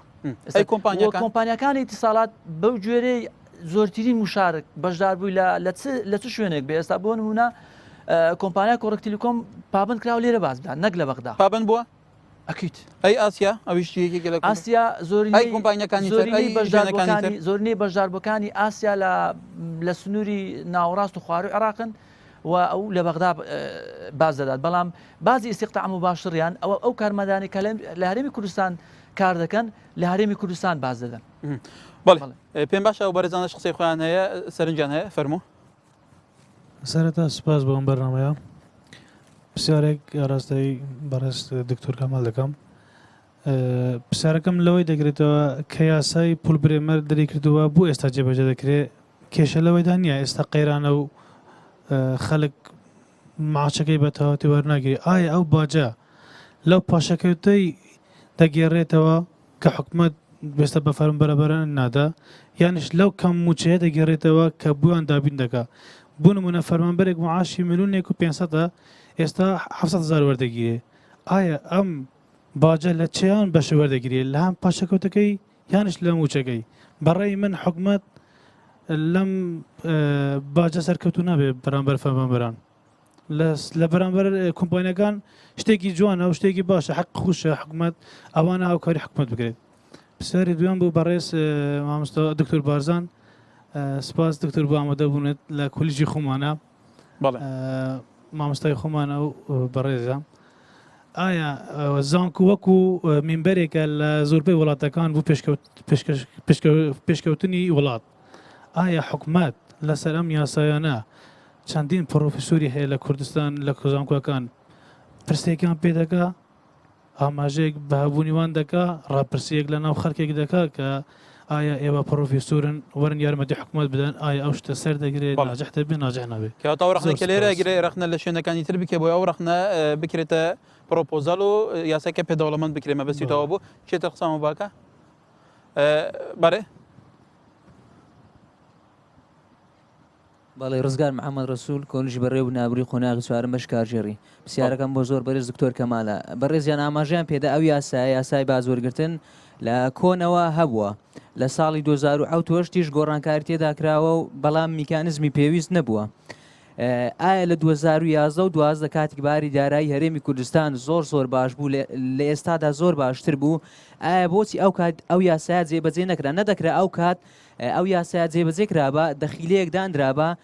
ئەی کۆمپانیاکان؟ کۆمپانیاکانی ئیتیساڵات بەو گوێرەی زۆرترین مشارک بەشداربووی لە لە چ لە چ شوێنێک بێ ئێستا بۆ نمونە کۆمپانیا کۆڕک تیلیکۆم پابند کراوە لێرە باج بدات نەک لە بەغدا. پابند بووە؟ ئەکید. ئەی ئاسیا ئەویش یەکێکە لە ئاسیا زۆرینەی ئەی کۆمپانیاکانی تر ئەی ژیانەکانی تر زۆرینەی بەشداربووەکانی ئاسیا لە لە سنووری ناوەڕاست و خوارووی عێراقن و ئەو لە بەغدا باج دەدات بەڵام باجی ئیستیقتاع موباشریان ئەوە ئەو کارمەندانی کە لە هەرێمی کوردستان کار دەکەن لە هەرێمی کوردستان باج دەدەن. بەڵێ پێم باشە ئەو بەرێزانەش قسەی خۆیان هەیە سەرنجیان هەیە فەرموو. سەرەتا سوپاس بۆ ئەم بەرنامەیە. پرسیارێک ئاراستەی بەڕێز دکتۆر کەمال دەکەم. پرسیارەکەم لەوەی دەگرێتەوە کە یاسای پول برێمەر دەری کردووە بۆ ئێستا جێبەجێ دەکرێت کێشە لەوەیدا نییە ئێستا قەیرانە و خەلک معاشەکەی بە تەواوەتی وەرناگری ئایا ئەو باجە لەو پاشەکەوتەی دەگێڕێتەوە کە حکومەت ئێستا بە فەرمانبەران نادا یانیش لەو کەم موچەیە دەگێڕێتەوە کە بۆیان دابین دەکا بۆ نمونە فەرمانبەرێک معاشی ملیۆنێک و 500 ئێستا 700 هەزار وەردەگیرێ ئایا ئەم باجە لە چیان بەشە وەردەگیرێ لە هەم پاشەکەوتەکەی یانیش لە موچەکەی بەڕێی من حکومەت لەم باجە سەرکەوتو نابێ بەرامبەر فەرمانبەران لە بەرامبەر کۆمپانیەکان شتێکی جوانە و شتێکی باشە حەق خوشە حکومەت ئەوانە هاوکاری حکومەت بکرێت پرسیاری دوام بۆ بەڕێز مامۆستا دکتۆر بارزان سپاس دکتۆر بۆ ئامادە بوونت لە کۆلیژی خۆمانە مامۆستای خۆمانە و بەڕێزە ئایا زانکو وەکو مینبەرێکە لە زۆربەی وڵاتەکان بۆ پێشکەوتنی وڵات ئایا حکومەت لەسەر ئەم یاسایانە چەندین پڕۆفیسۆری هەیە لە کوردستان لە زانکۆکان پرسێکیان پێ دەکا ئاماژەیەک بە هەبوونی وان دەکا ڕاپرسیەک لە ناو خەڵکێک دەکا کە ئایا ئێوە پڕۆفیسۆرن وەرن یارمەتی حکومەت بدەن ئایا ئەو شتە سەر دەگرێت ناجح دەبێ ناجح نابێ کەواتە ئەو ڕەخنەی کە لێرە گرێ ڕەخنە لە شوێنەکانی تر بکێ بۆی ئەو ڕەخنە بکرێتە پڕۆپۆزەڵ و یاساکە پێ دەوڵەمەند بکرێ مەبەستی تەواو بوو چێتە قسە مباکە بەڕێ بەڵێ ڕزگار محەمەد ڕەسول کۆلیژی بەڕێوەبردنی ئابووری قۆناغی چوارەم بەشی کارگێڕی پرسیارەکەم بۆ زۆر بەرێز دکتۆر کەمالە بەڕێزیان ئاماژەیان پێدا ئەو یاسایە یاسای باج وەرگرتن لە کۆنەوە هەبووە لە ساڵی 2007 تیش گۆڕانکاری تێدا کراوە و بەڵام میکانزمی پێویست نەبووە. ئایا لە 2011 و 12 کاتێک باری دارایی هەرێمی کوردستان زۆر زۆر باش بوو لە ئێستادا زۆر باشتر بوو ئایا بۆچی ئەو کات ئەو یاسایە جێبەجێ نەکرا نەدەکرا ئەو کات ئەو یاسایە جێبەجێ کرابا دەخیلەیەک دانرابا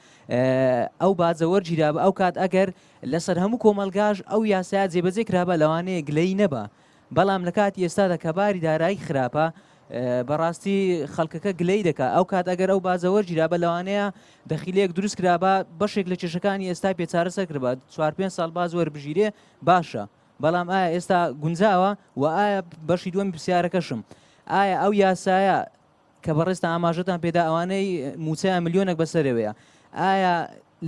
ئەو باجە وەرگیرابا ئەو کات ئەگەر لەسەر هەموو کۆمەڵگاش ئەو یاسایە جێبەجێ کرابا لەوانەیە گلەیی نەبا بەڵام لە کاتی ئێستادا کە باری دارایی خراپە بەڕاستی خەڵکەکە گلەی دەکا ئەو کات ئەگەر ئەو باجە وەرگیرابا لەوانەیە دەخیلەیەک دروست کرابا بەشێک لە کێشەکانی ئێستای پێ چارەسەر کربا چوار پێنج ساڵ باج وەربگیرێ باشە بەڵام ئایا ئێستا گونجاوە و ئایا بەشی دووەمی پرسیارەکەشم ئایا ئەو یاسایە کە بەڕێزتان ئاماژەتان پێدا ئەوانەی مووچەیان ملیۆنێک بەسەرەوەیە ئایا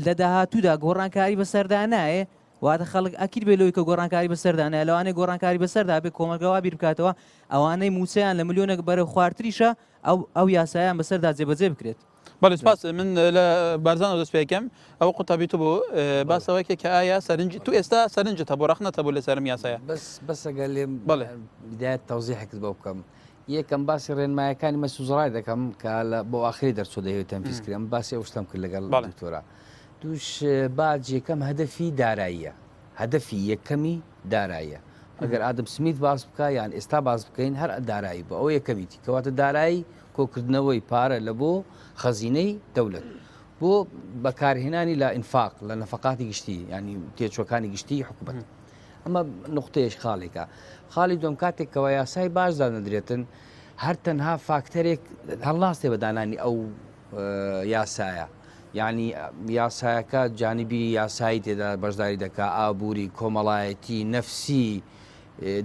لە داهاتوودا گۆڕانکاری بەسەردا نایێ واتە خەڵک ئەکید بێ لەوەی کە گۆڕانکاری بەسەردا نایە لەوانەیە گۆڕانکاری بەسەردا بێ کۆمەڵگە وا بیر بکاتەوە ئەوانەی مووچەیان لە ملیۆنێک بەرەو خوارتریشە ئەو ئەو یاسایان بەسەردا جێبەجێ بکرێت. بەڵێ سپاس من لە بارزانەوە دەست پێکەم ئەوە قوتابی تو بوو باس ئەوە کە کە ئایا سەرنج تو ئێستا سەرنجت هەبوو ڕەخنەت هەبوو لەسەر ئەم یاسایە بەس بەس ئەگەر لێم بەڵێ. بدایەت تەوزیحێکت بۆ بکەم یەکەم باسی ڕێنمایەکانی مەس وزڕای دەکەم کە لە بۆ ئاخری دەرچوو دەیەوێت تەنفیز کرێ ئەم باسی ئەو شتەم کرد لەگەڵ دکتۆرا دووش باج یەکەم هەدەفی داراییە هەدەفی یەکەمی داراییە ئەگەر ئادەم سمیت باس بکە یان ئێستا باس بکەین هەر دارایی بۆ ئەو یەکەمیتی کەواتە دارایی کۆکردنەوەی پارە لە بۆ خەزینەی دەولەت بۆ بەکارهێنانی لە ئینفاق لە نەفقاتی گشتی ینی تێچوەکانی گشتی حکوومەت. ئەمە نوقتەیەک خاڵێکە. خاڵی دووەم کاتێک کەوا یاسای باج دادەندرێتن هەر تەنها فاکتەرێک هەڵناستێ بە دانانی ئەو یاسایە. یعنی یاسایەکە جانبی یاسایی تێدا بەشداری دەکا ئابووری کۆمەڵایەتی نەفسی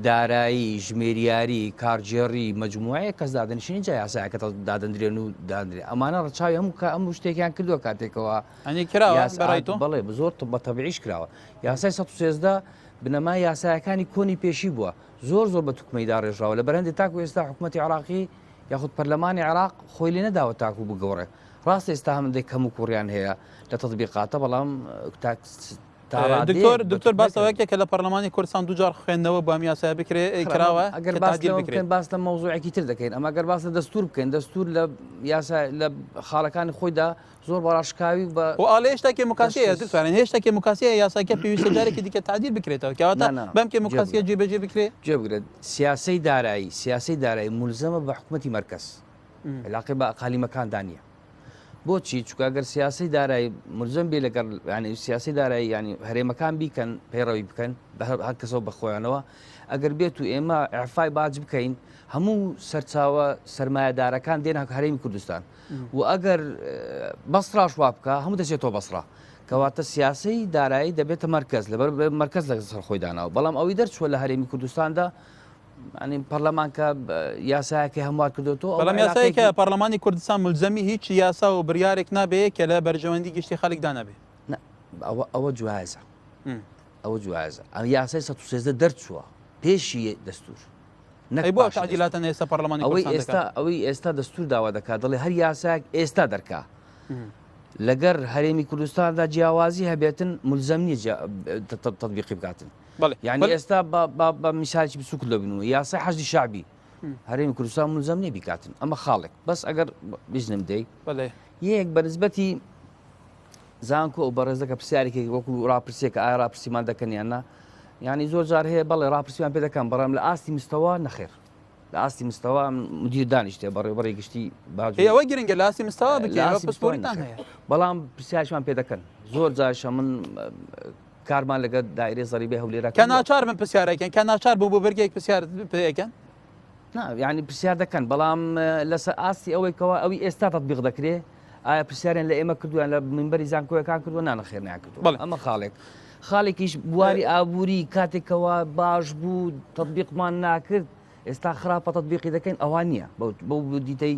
دارایی ژمێریاری کارگێڕی مجموعەیە کەس دادەنیشین جا یاسایەکە دادەندرێن و دادرێن ئەمانە ڕەچاوی هەموو کە ئەم شتێکیان کردووە کاتێکەوە ئەنی کراوە بەڕای تۆ بەڵێ زۆر بە تەبیعیش کراوە یاسای 113 بنەمای یاسایەکانی کۆنی پێشی بووە زۆر زۆر بە توکمەی داڕێژراوە لە بەرهەندێ تاکو ئێستا حکوومەتی عراقی یاخود پەرلەمانی عراق خۆی لێ نەداوە تاکو بگۆڕێ ڕاستە ئێستا هەندێک کەم و کوڕیان هەیە لە تەطبیقاتە بەڵام دکتۆر دکتۆر باس لەوە کە لە پەرلەمانی کوردستان دووجار خوێندنەوە بۆ ئەم یاسایە بکرێ کراوە ئەگەر باس لەوە بکەین باس لە مەوزوعێکی تر دەکەین ئەمە گەر باس لە دەستور بکەین دەستور لە یاسا لە خاڵەکانی خۆیدا زۆر بە ڕاشکاوی و بە و ئالێ هێشتا کێموکاسیە دەست دکتۆر یانی هێشتا کێموکاسیە یاساکە پێویستە جارێکی دیکە تعدیل بکرێتەوە کەواتە نا نا بەم گوێ کێموکاسیە بگرە جێبەجێ بکرێ گوێ بگرە سیاسەی دارایی سیاسەی دارایی مولزەمە بە حکومەتی مەرکەز علاقەی بە ئەقالیمەکاندا نییە بۆچی چونکە ئەگەر سیاسەی دارایی مولزەم بێ لەگەڵ ینی سیاسی دارایی ینی هەرێمەکان بیکەن پەیڕەوی بکەن بە هەر هەر کەسەوە بە خۆیانەوە ئەگەر بێت و ئێمە ئەفای باج بکەین هەموو سەرچاوە سەرمایەدارەکان دێن هەرێمی کوردستان و ئەگەر بەسڕاش وا بکا هەموو دەچێتەوە بەسڕا کەواتە سیاسەی دارایی دەبێتە مەرکەز لەبەر مەرکەز لەسەر خۆی داناوە بەڵام ئەوەی دەرچووە لە هەرێمی کوردستاندا ینی پەرلەمان کە یاسایەکەی هەموار کردوەوە بەڵام یاسایەکە پەرلەمانی کوردستان ملزەمی هیچ یاسا و بریارێک نابێ کە لە بەرژەوەندی گشتی خەڵکدا نەبێ ئەوە ئەوە جوازە ئەوە جوازە ئەم یاسای 113 دەرچووە پێشی دەستور نەک ئەی بۆ تەعدیلاتە ئێستا پەرلەمانی ئەوەی ئێستا ئەوەی ئێستا دەستور داوا دەکات دەڵێ هەر یاسایەک ئێستا دەرکا لەگەر هەرێمی کوردستاندا جیاوازی هەبێتن ملزم نییە تطبیقی بکاتن یعنی ئێستا بە میسالکی بچووک لە بنەوە یاسای حەشدی شعبی هەرێمی کوردستان ملزم نییە بیکاتن ئەمە خاڵێک بەس ئەگەر بزنم دەی یەک بە نسبەتی زانکۆ ئەو بەڕێزەکە پرسیارێکی وەکو ڕاپرسیەکە ئایا ڕاپرسیمان دەکەن یان نا یعنی زۆر جار هەیە بەڵێ ڕاپرسیمان پێ دەکەن بەڵام لە ئاستی مستەوا نەخێر لە ئاستی مستەوا مدیر دانیشتێ بەڕێوبەری گشتی باج ئەوە گرنگە لە ئاستی مستەوا بکەین پسپۆریتان هەیە بەڵام پرسیارشمان پێ دەکەن زۆر جارشە من کارمان لەگەر دایرەی زەریبەی هەولێرا کە ناچار من پرسیارەکەن کە ناچار بوو بۆ بەرگێک پرسیار پێەکەن نا یانی پرسیار دەکەن بەڵام لەسەر ئاستی ئەوەی کەوا ئەوی ئێستا تەتبیق دەکرێ ئایا پرسیاریان لە ئێمە کردووە لە منبەری زانکۆیەکان کردووە نا نەخێر نەیان کردووە بەڵێ. ئەمە خاڵێک خاڵێکیش بواری ئابووری کاتێکەوە باش بوو تەتبیقمان ناکرد ئێستا خراپە تەتبیقی دەکەین ئەوە نییە بەو بەو دیتەی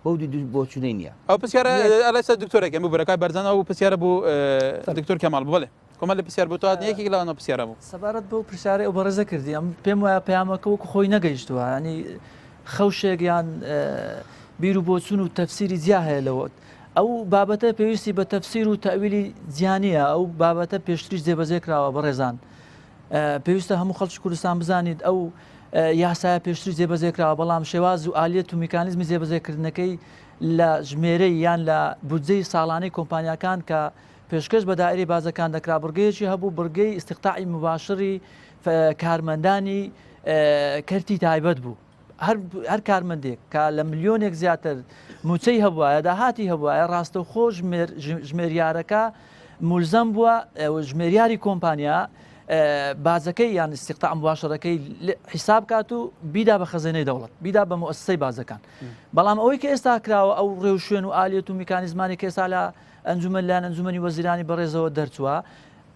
بەو دید و بۆچوونەی نییە ئەو پرسیارە یەک ئەلەسە دکتۆرەکەم ببورە کاک بەرزان ئەو پرسیارە بۆ دکتۆر کەمال بوو بەڵێ. کۆمەلێ پرسیار بۆ تۆ هاتن یەکێک لەوانە پرسیارە بوو. سەبارەت بەو پرسیارەی ئەو بەڕێزە کردی ئەم پێم وایە پەیامەکە وەکو خۆی نەگەیشتووە ینی خەوشێک یان بیر و بۆچوون و تەفسیری جیا هەیە لەوە ئەو بابەتە پێویستی بە تەفسیر و تەویلی جیانە ئەو بابەتە پێشتریش جێبەجێ کراوە بەڕێزان پێویستە هەموو خەڵکی کوردستان بزانیت ئەو یاسایە پێشتری جێبەجێ کراوە بەڵام شێواز و ئالیەت و میکانیزمی جێبەجێکردنەکەی لە ژمێرەی یان لە بودجەی ساڵانەی کۆمپانیاکان کە. پێشکەش بە دائیرەی باجەکان دەکرا بڕگەیەکی هەبوو بڕگەی استقطاعی مباشری کارمەندانی کەرتی تایبەت بوو هەر کارمەندێک کە لە ملیۆنێک زیاتر موچەی هەبوایە داهاتی هەبوایە ڕاستەوخۆ ژمێریارەکە مولزەم بووە ژمێریاری کۆمپانیا باجەکەی یان استقطاع مباشرەکەی حیساب کات و بیدا بە خەزێنەی دەوڵەت بیدا بە موسسەی باجەکان بەڵام ئەوەی کە ئێستا کراوە ئەو ڕێوشوێن و ئالیەت و میکانیزمانی کە ئێستا لە ئەنجومەن لایەن ئەنجومەنی وەزیرانی بەڕێزەوە دەرچووە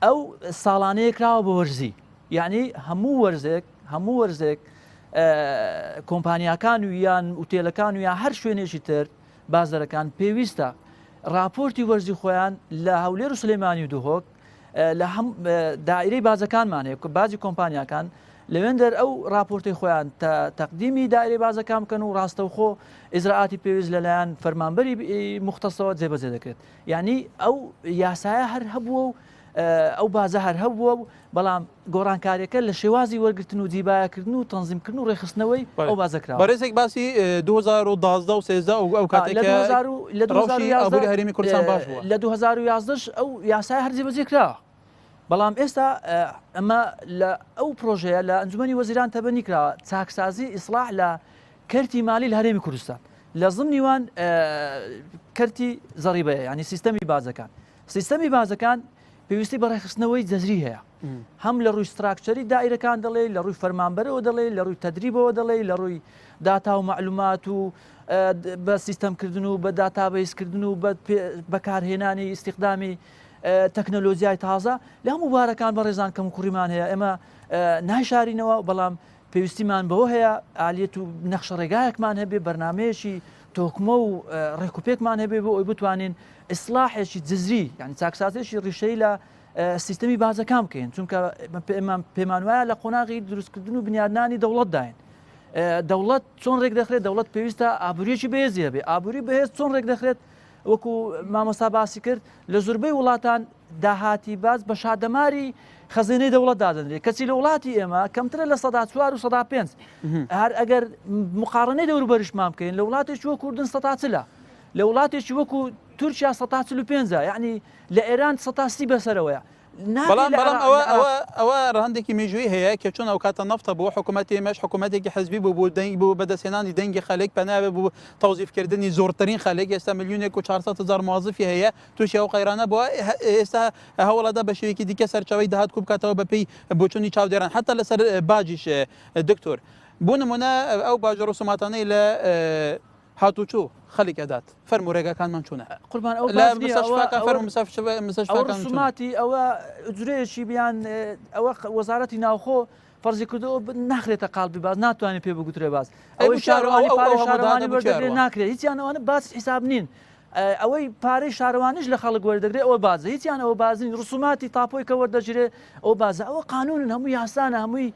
ئەو ساڵانەیە کراوە بە وەرزی یعنی هەموو وەرزێک هەموو وەرزێک کۆمپانیاکان و یان ئوتێلەکان و یا هەر شوێنێکی تر بازدەرەکان پێویستە راپۆرتی وەرزی خۆیان لە هەولێر و سلێمانی و دهۆک لە هەم دائیرەی باجەکانمان هەیە باجی کۆمپانیاکان لەوێندەر ئەو راپۆرتی خۆیان تەقدیمی دائیرەی باجەکان بکەن و ڕاستەوخۆ ئیجرائاتی پێویست لەلایەن فەرمانبەری موختەسەوە جێبەجێ دەکرێت یعنی ئەو یاسایە هەر هەبووە و ئەو باجە هەر هەبووە و بەڵام گۆڕانکاریەکە لە شێوازی وەرگرتن و جیبایەکردن و تەنزیمکردن و ڕێکخستنەوەی ئەو باجە کراوە. بەڕێزێک باسی 2012 و 13 و ئەو کاتێک کە ڕەوشی ئابووری هەرێمی کوردستان باش بووە. لە 2011 ش ئەو یاسایە هەر جێبەجێ کراوە بەڵام ئێستا ئەمە لە ئەو پرۆژەیە لە ئەنجومەنی وەزیران تەبەنی کراوە چاکسازی ئیسڵاح لە کەرتی مالی لە هەرێمی کوردستان لە زمنی وان کەرتی زەڕیبەیە یعنی سیستەمی باجەکان سیستەمی باجەکان پێویستی بە ڕێکخستنەوەی جەزری هەیە هەم لە ڕووی structure ی دائیرەکان دەڵێ لە ڕووی فەرمانبەرەوە دەڵێ لە ڕووی تەدریبەوە دەڵێ لە ڕووی داتا و معلومات و بە سیستەمکردن و بە database کردن و بە بەکارهێنانی ئیستیخدامی تەکنەلۆجیای تازە لە هەموو بوارەکان بەڕێزان کەم کوڕیمان هەیە ئێمە نایشارینەوە بەڵام پێویستیمان بەوە هەیە ئالیەت و نەخشە ڕێگایەکمان هەبێ بەرنمەیەکی تۆکمە و ڕێکوپێکمان هەبێ بۆ ئەوی بتوانین ئیسلاحێکی جزری یعنی چاکسازێکی ڕیشەی لە سیستەمی باجەکان بکەین چونکە پێمان وایە لە قۆناغی دروستکردن و بنیادنانی دەوڵەتداین دەوڵەت چۆن ڕێک دەخرێت دەوڵەت پێویستە ئابووریەکی بەهێزی هەبێ ئابووری بەهێز چۆن ڕێک دەخرێت وەکو مامۆستا باسی کرد لە زۆربەی وڵاتان داهاتی باج بە شادەماری خەزێنەی دەوڵەت دادەنرێت کەچی لە وڵاتی ئێمە کەمترە لە سەدا چوار و سەدا پێنج هەر ئەگەر مقاڕنەی دەوروبەریشمان بکەین لە وڵاتێکی وەکو ئوردن سەدا چلە لە وڵاتێکی وەکو تورکیا سەتا 45 یعنی لە ئێران سەتا سی بەسەرەوەیە بەڵام بەڵام ئەوە ئەوە ئەوە ڕەهەندێکی مێژووی هەیە کە چۆن ئەو کاتە نەفتە بوو حکوومەتی ئێمەش حکوومەتێکی حزبی بوو بۆ دەنگ بوو بەدەستهێنانی دەنگی خەلک پەناوێ بوو تەوزیفکردنی زۆرترین خەلک ئێستا ملیۆنێک و 400 هەزار موازفی هەیە تووشی ئەو قەیرانە بووە ئێستا هەوڵەدا بە شێوەیەکی دیکە سەرچاوەی داهات کوبکاتەوە بەپێی بۆچوونی چاودێران حتا لەسەر باجیش دکتۆر بۆ نمونە ئەو باج و ڕسوماتانەی لە هاتوچۆ خەلک ئەدات فەرموو رێگاکانمان چۆنە؟ قوربان ئەو لە باج نییە ئەوە مستەشفاکان ئەوە فەرموو مستەشفا ئەوە مستەشفاکان چۆنە؟ ڕسوماتی ئەوە ئوجرەیەکی بیان ئەوە وەزارەتی ناوخۆ فەرزی کردو ئەو ناخرێتە قاڵبی باج ناتوانێت پێ بگوترێ باج ئەی ئەوەی بۆ چی ئەڕوا شارەوانی ئەو ئەو پارەی هەموو شارەوانی داهاتە بۆ چی وەردەگرێت ئەڕوا؟ ناکرێت هیچیان ئەوانە باج حیساب نین ئەوەی پارەی شارەوانیش لە خەڵک وەردەگرێت ئەوە باجە هیچیان ئەوە باج نین ڕسوماتی تاپۆی کە وەردەگیرێ ئەوە باجە ئەوە قانونن هەموو یاسانە هەمووی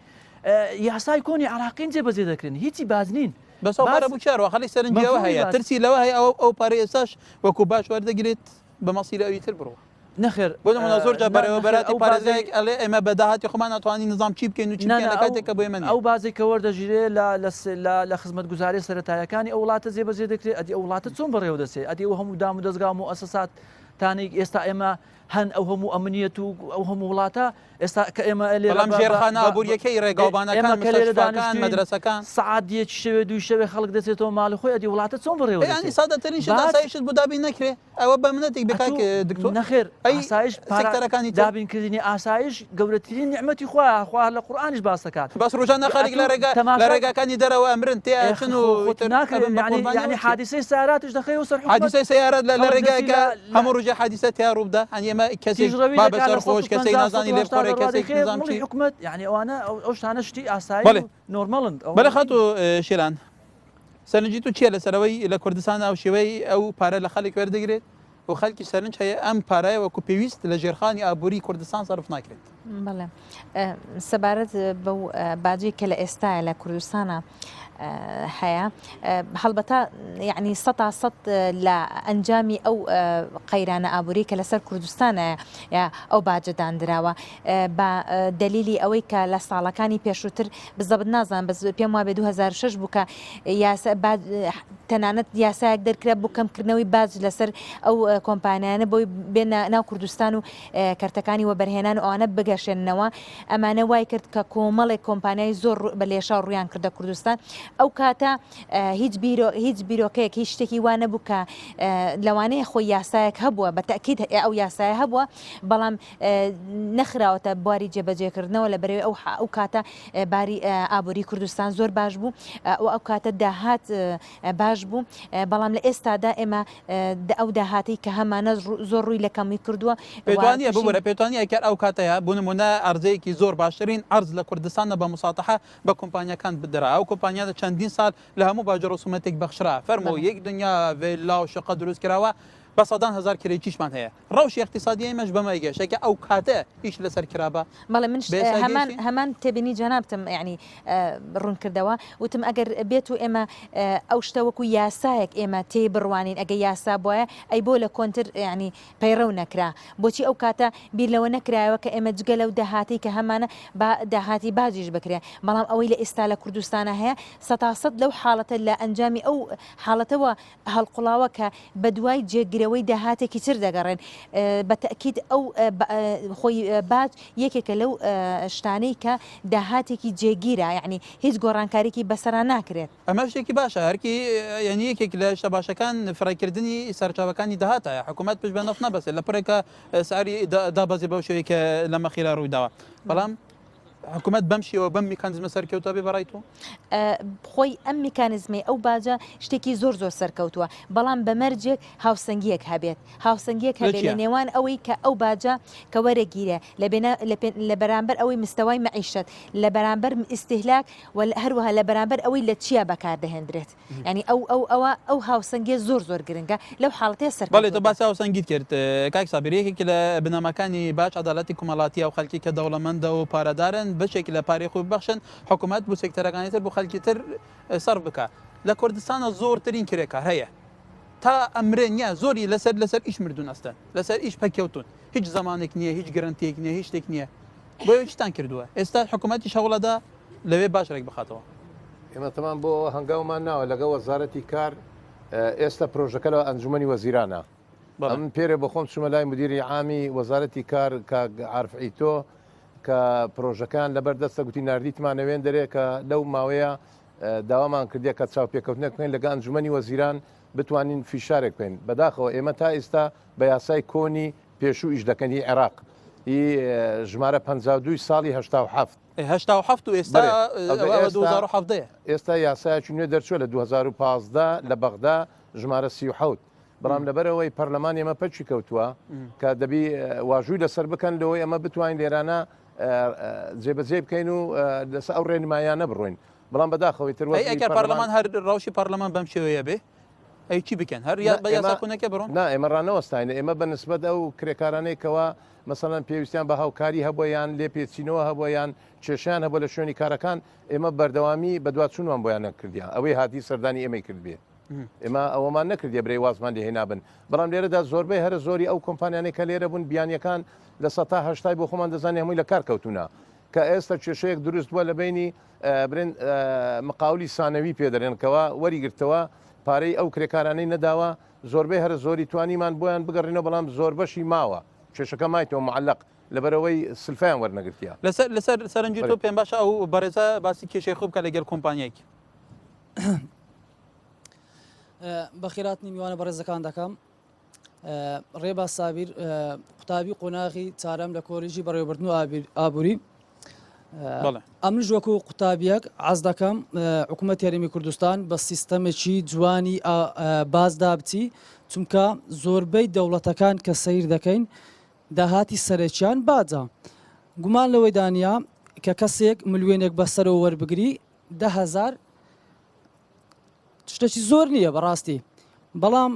یاسای کۆنی عراقین جێبەجێ دەکرێن هیچی باج نین بەس ئەو پارە بۆ چی ئەڕوا؟ خەڵک سەرنجی ئەوە هەیە ترسی لەوە هەیە ئەو ئەو پارەی ئێستاش وەکو باج وەردەگرێت بە مەسیری ئەوی تر بڕوا. نەخێر بۆ نمونە زۆر جار نەخێر بەڕێوەبەراتی ئەو باجەی پارێزگایەک ئەڵێ ئێمە بە داهاتی خۆمان ئەتوانین نزام چی بکەین و چی نا بکەین نا لە ئەو کاتێک کە بۆ ئێمە نییە. ئەو باجەی کە وەردەگیرێ لە لە لە لە خزمەتگوزارییە سەرەتاییەکانی ئەو وڵاتە جێبەجێ دەکرێ ئەدی ئەو وڵاتە چۆن بەڕێوە دەچێ ئەدی ئەو هەموو دامودەزگا و موئەسەساتانەی ئێستا ئێمە هەن ئەو هەموو ئەمنیەت و ئەو هەموو وڵاتە ئێستا کە ئێمە لێرە بەڵام بە بە ژێرخانە بە بە ئابوورییەکەی ڕێگاوبانەکان ئێمە کە لێرە مستەشفاکان دانیشتووین مەدرەسەکان. سەعات یەکی شەوێ دووی شەوێ خەڵک دەچێتەوە ماڵی خۆی ئەدی وڵاتە چۆن بەڕێوە ئەی یانی دەچێ سادەترین شت باج ئاسایشت بۆ دابین نەکرێ ئەوە بە منەتێک بێ کاک ئەتوو دکتۆر نەخێر ئەی ئاسایش پارا سێکتەرەکانی تر دابینکردنی ئاسایش گەورەترین نیعمەتی خوایە خوا لە قورئانیش باس دەکات بەس ڕۆژانە خەڵک لە ئەتوو ڕێگا لە تەماشای ڕێگاکانی دەرەوە ئەمرن تێ ئێ ئەچن خۆ و خۆت ئیتر ناکرێ ئەبن بە یعنی قوربانی یعنی ئەوە چیە؟ حادیسەی سەیاراتیش دەخەیەوە سەر حکومەت حادیسەی سەیارات لە لە خەڵک دەچی ڕێگایەکە لە لە هەموو ڕۆژێ حادیسە تیا ڕووبدا هەنی ئێمە کەسێک تیژڕەوی با دەکات بەسەر لە خۆش کەسێک 150 نازانی لێ 180 بخۆرێ دەڕوا کەسێک دەیخەیە نزام مڵی چی حکومەت یعنی ئەوانە ئەو ئەو شتانە شتی ئاسایی بەڵێ و نۆرمەڵن ئەوە بەڵێ نین. خاتوو شیلان سەرنجی تو چییە لەسەر ئەوەی لە کوردستان ئەو شێوەی ئەو پارە لە خەڵک وەردەگرێت و خەلکی سەرنج هەیە ئەم پارەیە وەکو پێویست لە ژێرخانی ئابووری کوردستان سەرف ناکرێت. بەڵێ سەبارەت بەو باجەی کە لە ئێستاە لە کوردستانە. هەیە هەڵبەتە یعنی سەتا سەد لە ئەنجامی ئەو قەیرانە ئابووری کە لەسەر کوردستانە ئەو باجە دانراوە بە دەلیلی ئەوەی کە لە ساڵەکانی پێشووتر بزەبت نازان بەس پێم وابێ 2006 بوو کە یاسا تەنانەت یاسایەک دەرکرا بۆ کەمکردنەوەی باج لەسەر ئەو کۆمپانیانە بۆی بێنە ناو کوردستان و کەرتەکانی وەبەرهێنان و ئەوانە بگەشێننەوە ئەمانە وای کرد کە کۆمەڵێک کۆمپانیای زۆر بە لێشاو ڕویان کردە کوردستان ئەو کاتە هیچ بیرۆ هیچ بیرۆکەیەک هیچ شتێکی وا نەبوو کە لەوانەیە خۆی یاسایەک هەبووە بە تەکید ئەو یاسایە هەبووە بەڵام نەخراوەتە بواری جێبەجێکردنەوە لە بەرەوەی ئەو ئەو کاتە باری ئابووری کوردستان زۆر باش بوو و ئەو کاتە داهات باش بوو بەڵام لە ئێستادا ئێمە ئەو داهاتەی کە هەمانە زۆر ڕووی لە کەمی کردووە پێتوانە ببورە پێتوانە کە ئەو کاتەیە بۆ نمونە ئەرزەیەکی زۆر باشترین ئەرز لە کوردستانە بە مساتەحە بە کۆمپانیەکان بدرا ئەو کۆمپانیا چەندین سال لە هەموو باجە ڕسومەتێک بەخشرا فەرمۆ یەک دنیا ڤێلا و شقە دروست کراوە بە سەدان هەزار کرێچیشمان هەیە ڕەوشی ئیقتیسادی ئێمەش بەمە گەشت کە ئەو کاتە ئیش لەسەر کرابا بەڵێ منش بە ئێستا هەمان گەیشتین؟ هەمان تێبینی جەنابتم یعنی ڕوون کردەوە وتم ئەگەر بێت و ئێمە ئەو شتە وەکو یاسایەک ئێمە تێی بڕوانین ئەگە یاسا بواە ئەی بۆ لە کۆنتر یعنی پەیڕەو نەکرا بۆچی ئەو کاتە بیر لەوە نەکرایەوە کە ئێمە جگە لەو داهاتەی کە هەمانە با داهاتی باجیش بکرێ بەڵام ئەوەی لە ئێستا لە کوردستانە هەیە سەتاسەد لەو حاڵەتە لە ئەنجامی ئەو حاڵەتەوە هەڵقوڵاوە کە بەدوای جێگرەوەی داهاتێکی تر دەگەڕێن بە تەئکید ئەو خۆی باج یەکێکە لەو شتانەی کە داهاتێکی جێگیرە یعنی هیچ گۆڕانکاریکی بەسەرا ناکرێت. ئەمە شتێکی باشە هەرکی یانی یەکێک لە شتە باشەکان فرەکردنی سەرچاوەکانی داهاتە حکوومەت پشت بە نەفت نەبەستێت لە پڕێکە سعری دابەزی بەو شێوەیە کە لە مەخیرا ڕوویداوە بەڵام حکومەت بەم شێوە بەم میکانزمە سەرکەوتوە بێ بەڕای تۆ؟ خۆی ئەم میکانزمەی ئەو باجە شتێکی زۆر زۆر سەرکەوتووە بەڵام بە مەرجێک هاوسەنگیەک هەبێت هاوسەنگیەک هەبێت لە نێوان ئەوەی کە ئەو باجە کە وەرەگیرێ لە بەرامبەر ئەوەی مستەوای مەعیشەت لە بەرامبەر ئیستیهلاک و هەروەها لە بەرامبەر ئەوەی لە چیا بەکاردەهێندرێت. یانی ئەو ئەو ئەوە ئەو هاوسەنگیە زۆر زۆر گرنگە لەو حاڵەتەیە سەرکەوتوو بەڵێ تۆ باسی هاوسەنگیت کرد کاک سابیر یەکێک لە بنەماکانی باج عەدالەتی کومەڵاتیە ئەو خەلکی کە دەوڵەمەندە و پارەدارن بەشێک لە پارەی خۆی ببەخشن حکومەت بۆ سێکتەرەکانی تر بۆ خەلکی تر سەرف بکا لە کوردستانە زۆرترین کرێکار هەیە تا ئەمرێ نیە زۆری لەسەر لەسەر ئیش مردوون ئەستن لەسەر ئیش پەککەوتون هیچ زەمانێک نییە هیچ گرنتیەک نییە هیچ شتێک نییە بۆیە چیتان کردووە ئێستا حکوومەتیش هەوڵەدا لەوێ باش ڕێک بخاتەوە. ئێمە تەمان بۆ ئەوە هەنگاومان ناوە لەگەڵ وەزارەتی کار ئێستا پرۆژەکە لە ئەنجومەنی وەزیرانە ئەم پێرێ بە خۆم چوومە لای مدیری عامی وەزارەتی کار کاک عارف عیتۆ کە پرۆژەکان لەبەر دەستە گوتی ناردیتمانە وێن دەرێ کە لەو ماوەیە داوامان کردیە کە چاوپێکەوتنێک بکەین لەگە ئەنجومەنی وەزیران بتوانین فیشارێک بکەین بەداخەوە ئێمە تا ئێستا بە یاسای کۆنی پێشوو ئیش دەکەن هی عێراق هی ژمارە 52 ساڵی 87 87 و ئێستا 2017 ئێستا یاسایەکی نوێ دەرچووە لە 2015 لە بەغدا ژمارە 37 بەڵام لەبەرەوەی پەرلەمان ئێمە پەکی کەوتووە کە دەبی واژووی لەسەر بکەن لەوەی ئەمە بتوانین لێرانە جێبەجێ بکەین و لەسەر ئەو ڕێنمایانە بڕۆین بەڵام بەداخەوەی تر ئەگەر پەرلەمان هەر ڕەوشی پەرلەمان بەم شێوەیە بێ ئەی چی بکەن هەر یا بە یاسا کۆنەکە بڕۆن؟ نا ئێمە ڕانەوەستاین ئێمە بە نسبەت ئەو کرێکارانەی کەوا مەسەلەن پێویستیان بە هاوکاری هەبووە یان لێپێچینەوە هەبووە یان کێشەیان هەبووە لە شوێنی کارەکان ئێمە بەردەوامی بەدواچوونمان بۆیان نەکردیە ئەوەی هاتی سەردانی ئێمەی کردبێ ئێمە ئەوەمان نەکردیە برێ وازمان لێ هێنابن بەڵام لێرەدا زۆربەی هەرە زۆری ئەو کۆمپانیانەی کە لێرە بوون بیانیەکان لە سەتا هەشتای بۆ خۆمان دەزانین هەمووی لە کار کەوتوونە کە ئێستا کێشەیەک دروست بووە لە بینی برێن مقاولی سانەوی پێ دەرێن کەوا وەری گرتەوە پارەی ئەو کرێکارانەی نەداوە زۆربەی هەرە زۆری توانیمان بۆیان بگەڕینەوە بەڵام زۆربەشی ماوە کێشەکە مایتەوە معلق لەبەرئەوەی سلفەیان وەرنەگرتیە. لەسەر لەسەر سەرنجی تۆ پێم باشە ئەو بەڕێزە باسی کێشەی خۆی بکات لەگەل کۆمپانیایەک. بەخێراتنی میوانە بەڕێزەکان دەکەم. ڕێباز سابیر قوتابی قۆناغی چارەم لە کۆلیژی بەڕێوەبردن و ئابووری ئەمنش وەکو قوتابیەک عەز دەکەم حکوومەت هەرێمی کوردستان بە سیستەمێکی جوانی بازدا بچی چونکە زۆربەی دەوڵەتەکان کە سیر دەکەین داهاتی سەرەکیان باجە گومان لەوەی دانە کە کەسێک ملیۆنێک بەسەرەوە وەربگری دههزار شتێکی زۆر نییە بەڕاستی بەڵام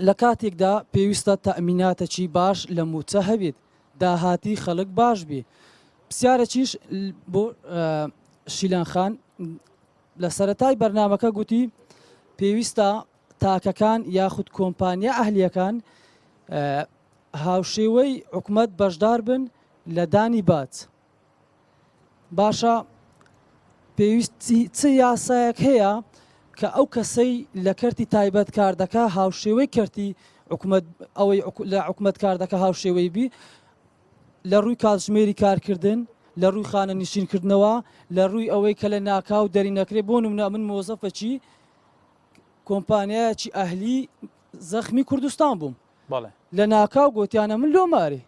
لە کاتێکدا پێویستە تەئمیناتەکی باش لە مووچە هەبێت داهاتی خەڵک باش بێ پرسیارەکیش بۆ شیلان خان. لە سەرەتای بەرنامەکە گوتی پێویستە تاکەکان یاخود کۆمپانیا ئەهلیەکان هاوشێوەی حکومەت بەشدار بن لە دانی باج. باشە پێویستی چ یاسایەک هەیە کە ئەو کەسەی لە کەرتی تایبەت کار دەکا هاوشێوەی کەرتی حکومەت ئەوەی لە حکومەت کار دەکا هاوشێوەی بی لە ڕووی کاتژمێری کارکردن لە ڕووی خانە نشینکردنەوە لە ڕووی ئەوەی کە لە ناکاو دەری نەکرێ بۆ نمونە من مۆزەفەکی کۆمپانیایەکی ئەهلی زەخمی کوردستان بووم لە ناکاو گۆتیانە من لۆ مارێ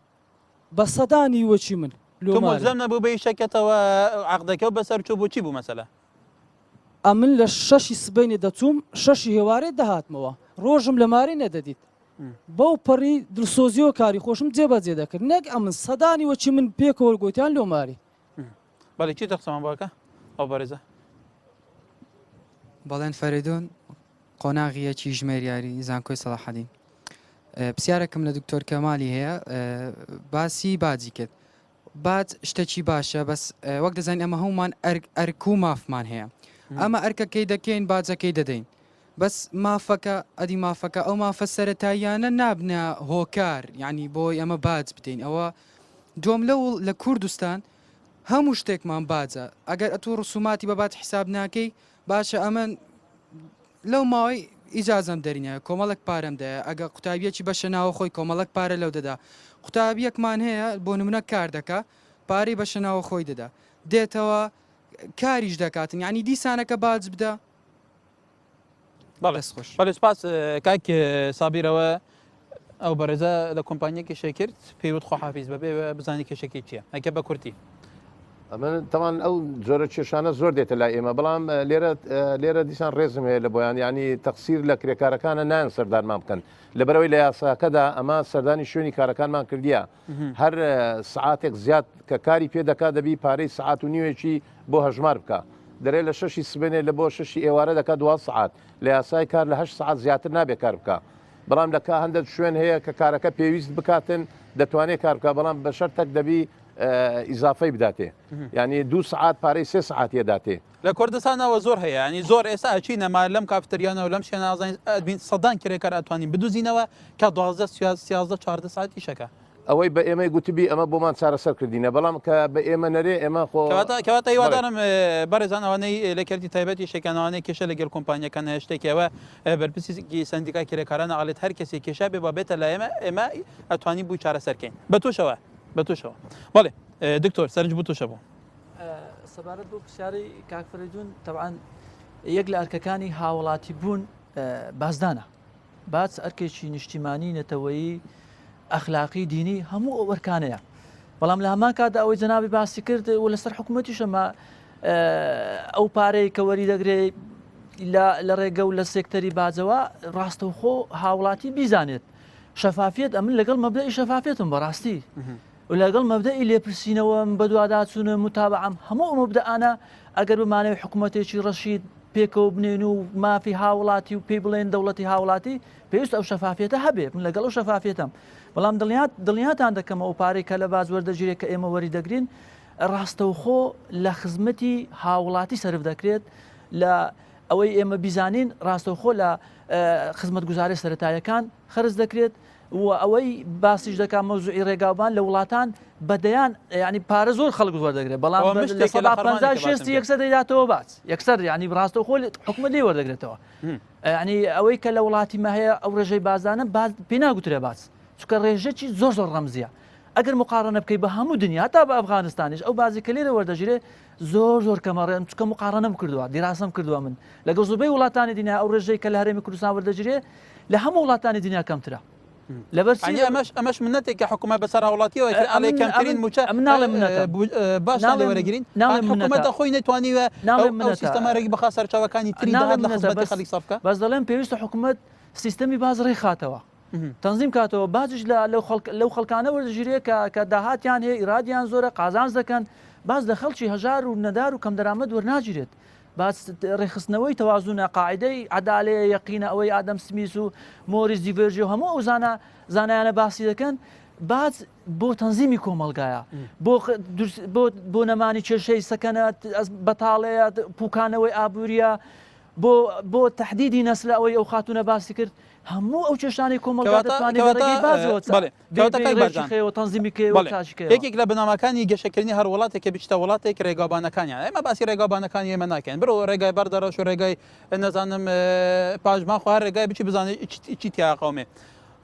بە سەدانی وەکی من لۆ تۆ مارێ. مولزەم نەبوو بە ئیشەکەتەوە عەقدەکەو بەسەر چوو بۆ چی بوو مەسەلە؟ ئەمن لە شەشی سبەینێ دەچووم شەشی هێوارێ دەهاتمەوە ڕۆژم لە مارێ نەدەدیت بەو پەڕی دڵسۆزیەوە کاری خۆشم جێبەجێ دەکرد نەک ئەمن سەدانی وەکی من پێکەوە گۆتیان لۆ مارێ. بەڵێ چیتر قسەمان بۆ ئەکا ئەو بەڕێزە؟ بەڵێن فەرەیدون قۆناغی یەکی ژمێریاری زانکۆی سەڵاحەدین پرسیارێکم لە دکتۆر کەمالی هەیە باسی باجی کرد باج شتێکی باشە بەس وەک دەزانین ئەمە هەمومان ئەرک و مافمان هەیە ئەمە ئەرکەکەی دەکەین باجەکەی دەدەین بەس مافەکە ئەدی مافەکە ئەو مافە سەتاییانە نابنە هۆکار یعنی بۆی ئەمە باج بدەین ئەوە دوم لەو لە کوردستان هەموو شتێکمان باجە ئەگەر ئەتوو ڕسوماتی بە باج حیساب ناکەی باشە ئەمن لەو ماوەی ئیجازەم دەرینایە کۆمەڵێک پارەم دایە ئەگە قوتابیەکی بەشە ناوە خۆی کۆمەڵێک پارە لەو دەدا قوتابیەکمان هەیە بۆ نمونە کار دەکا پارەی بەشە ناوە خۆی دەدا دێتەوە کاریش دەکاتن یعنی دیسانەکە باج بدە بەڵێ دەست خۆش. بەڵێ سپاس کاک سابیرەوە ئەو بەڕێزە لە کۆمپانیە کێشەی کرد پێی وت خواحافیز بەبێ بزانی کێشەکەی چییە ئەکە بە کورتی. ئەمن تەوان ئەو جۆرە کێشانە زۆر دێتە لای ئێمە بەڵام لێرە لێرە دیسان ڕێزم هەیە لە بۆیان ینی تەقسیر لە کرێکارەکانە نایەن سەردانمان بکەن لەبەرەوەی لە یاساکەدا ئەمە سەردانی شوێنی کارەکانمان کردیە هەر سعاتێک زیاد کە کاری پێ دەکات دەبی پارەی سعات و نیوێکی بۆ هەژمار بکە دەرێ لە شەشی سبێنێ لە بۆ شەشی ئێوارە دەکات دو سعات لە یاسای کار لە هەشت سعات زیاتر نابێ کار بکە بەڵام لە کا هەندێک شوێن هەیە کە کارەکە پێویست بکاتن دەتوانێت کار بکە بەڵام بە شەرتەک دەبی ئیزافەی بداتێ یعنی دوو سعات پارەی سێ سعاتیە داتێ. لە کوردستانەوە زۆر هەیە ینی زۆر ئێستا ئەچینە ما لەم کافتریانەوە لەم شوێنە ئازانین ئەبین سەدان کرێکار ئەتوانین بدوزینەوە کە 12 13 14 ساعت ئیشەکە. ئەوەی بە ئێمەی گوتبی ئەمە بۆمان چارەسەر کردینە بەڵام کە بە ئێمە نەرێ ئێمە خۆ کەواتە کەواتە هیوادارم بەڕێزان ئەوانەی لە کەرتی تایبەتی شەکان ئەوانەی کێشە لەگەڵ کۆمپانیەکان هەیە شتێکی ئەوە بەرپرسی سەندیکای کرێکاران ئەڵێت هەر کەسێک کێشە بێ با بێتە لای ئێمە ئێمە ئەتوانین بووی چارەسەر کەین بە تۆشەوە بە تۆشەوە بەڵێ دکتۆر سەرنج بۆ تۆشە بوو. سەبارەت بۆ پرسیاری کاک فەرەیدون تەبعەن یەک لە ئەرکەکانی هاوڵاتی بوون بازدانە باج ئەرکێکی نیشتیمانی نەتەوەیی ئەخلاقی دینی هەموو ئەو ئەرکانەیە بەڵام لە هەمان کاتدا ئەوەی جەنابی باسی کرد و لەسەر حکوومەتیشەمە ئەو پارەی کە وەری دەگرێت لە ڕێگە و لە سێکتەری باجەوە ڕاستەوخۆ هاوڵاتی بیزانێت شەفافیەت ئەمن لەگەڵ مەبدەئی شەفافیەتم بەڕاستی و لەگەڵ مەبدەئی لێپرسینەوەم بەدواداچوونم متابعەم هەموو ئەو مەبدەئانە ئەگەر بمانەوێت حکوومەتێکی ڕەشید پێکەوە بنێن و مافی هاوڵاتی و پێی بڵێن دەوڵەتی هاوڵاتی پێویست ئەو شەفافیەتە هەبێ من لەگەڵ ئەو شەفافیەتەم بەڵام دڵنیات دڵنیاتان دەکەم ئەو پارەی کە لە باج وەردەگیرێت کە ئێمە وەری دەگرین ڕاستەوخۆ لە خزمەتی هاوڵاتی سەرف دەکرێت لە ئەوەی ئێمە بیزانین ڕاستەوخۆ لە خزمەتگوزارە سەرەتایەکان خەرج دەکرێت و ئەوەی باسیش دەکات مەوزوعی ڕێگاوبان لە وڵاتان بە دەیان ینی پارە زۆر خەڵک وەردەگرێت بەڵام 50 یەکسەر دەیداتەوە باج یەکسەر ینی ڕاستەوخۆ حکومەت لێ وەردەگرێتەوە ینی ئەوەی کە لە وڵاتی مە هەیە ئەو ڕێژەی بازدانە باز پێ ناگوترێ باز چونکە ڕێژەکی زۆر زۆر ڕەمزیە ئەگەر مقارنە بکەی بە هەموو دنیا تا بە ئەفغانستانیش ئەو بازی کە لێرە وەردەگیرێ زۆر زۆر کەمە ڕێم چکە مقارنەم کردووە دیراسەم کردووە من لەگەڵ زۆربەی وڵاتانی دنیا ئەو ڕێژەی کە لە هەرێمی کوردستان وەردەگیرێ لە هەموو وڵاتانی دنیا کەمترە لەبەر چی ئەمەش ئەمەش منەتێکە حکوومەت بەسەر هاوڵاتیەوە کرد ئەڵێ کەمترین مووچە ئەمن ناڵێم منەتە باش ناڵێ وەرەگرین ناڵێم حکوومەتە خۆی نەتوانیوە ناڵێم ئەو سیستەمە ڕێک بخا سەرچاوەکانی تری داهات لە خزمەتی خەڵک سەرف بکا بەس دەڵێم پێویستە حکوومەت سیستەمی باج ڕێکخاتەوە تەنزیم کاتەوە باجیش لە لەو خەڵک لەو خەڵکانە وەردەگیرێ کە کە داهاتیان هەیە ئیرادیان زۆرە قازانج دەکەن باج لە خەڵکی هەژار و نەدار و کەمدەرامەت وەرناگیرێت باج ڕێکخستنەوەی تەوازونە قاعدەی عەدالەیە یەقینە ئەوەی ئادەم سمیس و مۆریس دیڤێرجی و هەموو ئەو زانا زانایانە باسی دەکەن. باج بۆ تەنزیمی کۆمەڵگایە بۆ بۆ بۆ نەمانی کێشەی سەکەنە بەتاڵەیە پوکانەوەی ئابووریە بۆ بۆ تهدیدی نەسلە ئەوەی ئەو خاتونە باسی کرد هەموو ئەو کێشانەی کۆمەڵگا دەتوانێت لە ڕێگەی باجەوە بەڵێ کەواتە کاک بارزان خەیەوە تەنزیمی کەیەوە بەڵێ چاکی کەیەوە. یەکێک لە بنەماکانی گەشەکردنی هەر وڵاتێک کە بچیتە وڵاتێک ڕێگاوبانەکانیان ئێمە باسی ڕێگاوبانەکانی ئێمە ناکەین بڕۆ ڕێگای بەردەڕەش و ڕێگای نەزانم پاژماخ و هەر ڕێگای بچی بزانێ چی تیا قومێ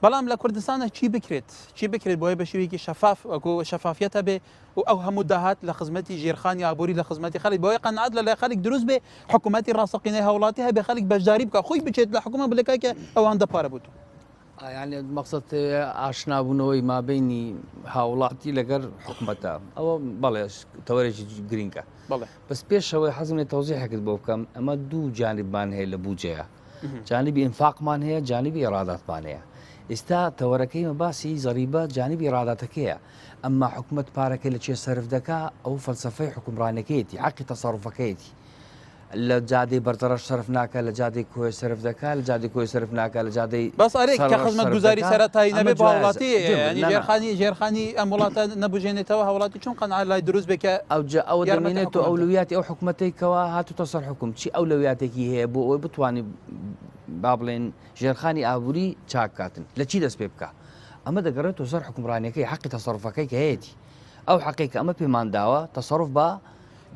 بەڵام لە کوردستانە چی بکرێت چی بکرێت بۆیە بە شێوەیەکی شەفاف وەکو شەفافیەت هەبێ و ئەو هەموو داهات لە خزمەتی ژێرخانی ئابووری لە خزمەتی خەڵک بۆیە قەناعەت لە لای خەڵک دروست بێ حکوومەتی ڕاستەقینەی هاوڵاتی هەبێ خەڵک بەشداری بکە خۆی بچێت لە حکوومەت بڵێ کاکە ئەوەندە پارە بۆ تۆ. یانی مەقسەد ئاشنابوونەوەی مابینی هاوڵاتی لەگەر حکومەتە ئەوە بەڵێ تەوەرێکی گرینگە بەڵێ بەس پێشەوەی حەزم لێ تەوزیحێکت بۆ بکەم ئەمە دوو جانبمان هەیە لە بودجەیە جانبی ئینفاقمان هەیە جانبی ئیراداتمان هەیە ئێستا تەوەرەکەی مە باسی زەریبە جانبی ئیراداتەکەیە ئەمما حکومەت پارەکەی لە چێ سەرف دەکا ئەو فەلسەفەی حکومڕانەکەیەتی حەقی تەسەڕوفەکەیەتی لە جادەی بەردەڕەش سەرف ناکا لە جادەی کۆیە سەرف دەکا لە جادەی کۆیە سەرف ناکا لە جادەی بەس ئەرێ کە سەرڕەش خزمەت سەرف گوزاری دەکا سەرەتایی ئەمە نەبێ بۆ جیاوازە هاوڵاتی گوێ بگرە یانی نا نا ژێرخانی ژێرخانی ئەم وڵاتە نەبوژێنێتەوە هاوڵاتی چۆن قەناعەت لای دروست بێ کە ئەوجا ئەوە یارمەتی دەمێنێتەوە حکومەت بدات؟ ئەولەویاتی ئەو حکومەتەی کەوا هاتووتە سەر حوکم چی ئەولەویاتێکی هەیە بۆ ئەوەی بتوانی با بڵێین ژێرخانی ئابووری چاک بکاتن لە چی دەست پێ بکا ئەمە دەگەڕێتەوە سەر حوکمڕانیەکەی حەقی تەسەروفەکەی کە هەیەتی ئەو حەقەی کە ئەمە پێمان داوە تەسەروف بە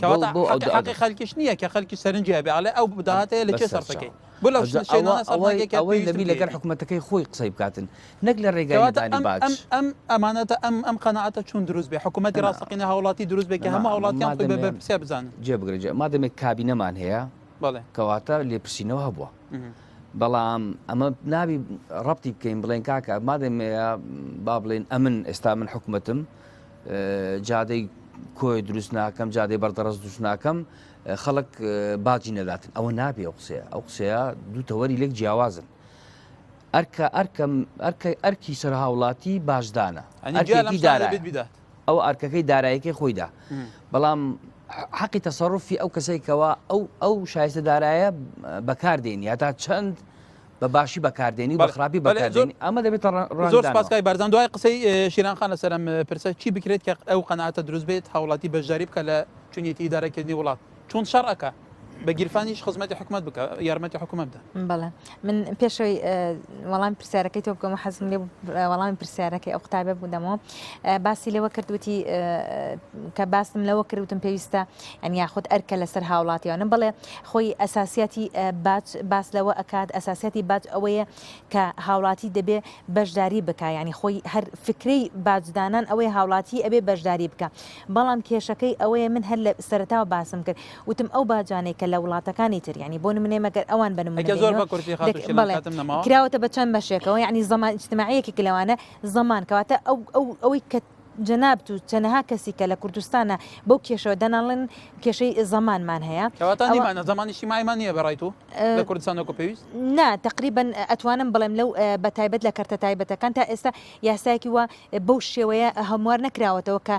کەواتە حەقی حەقی خەلکیش نییە کە خەلکی سەرنجی هەبێ ئەڵێ ئەو داهاتەیە لە کێ سەرفەکەی بۆ لەو شوێنانە سەرف ناکەی کە ئەوەی پێویستم دەبی لەگەر پێیەتی حکومەتەکەی خۆی قسەی بکاتن نەک لە ڕێگای کەواتە نەدانی ئەم باج. ئەم ئەم ئەمانەتە ئەم ئەم قەناعەتە چۆن دروست بێ حکوومەتی نا ڕاستەقینە هاوڵاتی دروست بێ کە نا هەموو هاوڵاتیان خۆی بە مادەمێ بەرپرسیار بزانن جێ بگرە جێ مادەمێک کابینەمان هەیە بەڵێ کەواتە لێپرسینەوە هەبووە بەڵام ئەمە نابی ڕەبتی بکەین بڵێن کاکە مادەمێ با بڵێن ئەمن ئێستا من حکومەتم جادەی کۆیە دروست ناکەم جادەی بەردەڕەس دروست ناکەم خەڵک باجی نەداتن ئەوە نابێ ئەو قسەیە ئەو قسەیە دوو تەوەری لێک جیاوازن ئەرکە ئەرکەم ئەرکە ئەرکی سەر هاوڵاتی باجدانە ئەرکێکی دارایە ئەو ئەرکەکەی دارایەکەی خۆیدا بەڵام حەقی تەسەڕفی ئەو کەسەی کەوا ئەو ئەو شایستە دارایە بەکاردێنی هەتا چەند بە باشی بەکاردێنی و بە خراپی بەکاردێنی ئەمە دەبێتە زۆر سپاس کاک بارزان دوای قسەی شیران خان لەسەر ئەم پرسە چی بکرێت کە ئەو قەناعەتە دروست بێت هاوڵاتی بەشداری بکە لە چونیەتی ئیدارەکردنی وڵات چون شەڕ ئەکا بە گیرفانیش خزمەتی حکومەت بکە یارمەتی حکومەت بدە. بەڵێ من پێشەوەی وەڵامی پرسیارەکەی تۆ بکەمەوە حەزم لێ وەڵامی پرسیارەکەی ئەو قوتابیە بدەمەوە باسی لەوە کرد وتی کە باسم لەوە کرد وتم پێویستە یان یاخود ئەرکە لەسەر هاوڵاتیانم بڵێ خۆی ئەساسیاتی باج باس لەوە ئەکات ئەساسیاتی باج ئەوەیە کە هاوڵاتی دەبێ بەشداری بکا یانی خۆی هەر فکرەی باجدانان ئەوەیە هاوڵاتی ئەبێ بەشداری بکا بەڵام کێشەکەی ئەوەیە من هەر لە سەرەتاوە باسم کرد وتم ئەو باجانەی کە لە وڵاتەکانی تر یانی بۆ نمونەی مەگەر ئەوان بە نمونە ئەگەر زۆر بە کورتی خاتوو شیلان بەڵێ کاتم نەماوە. کراوەتە بە چەند بەشێکەوە یانی زەمان ئیجتماعیەکی لەوانە زەمان کەواتە ئەو ئەو ئەوەی کە جەنابت و چەنەها کەسی کە لە کوردستانە بەو کێشەوە دەناڵن کێشەی زەمانمان هەیە کەواتە نیمانە زەمانی ئیجتیماعیمان نییە بە ڕای تۆ لە کوردستان وەکو پێویست؟ نا تەقریبەن ئەتوانم بڵێم لەو بە تایبەت لە کەرتە تایبەتەکان تا ئێستا یاسایەکی وا بەو شێوەیە هەموار نەکراوەتەوە کە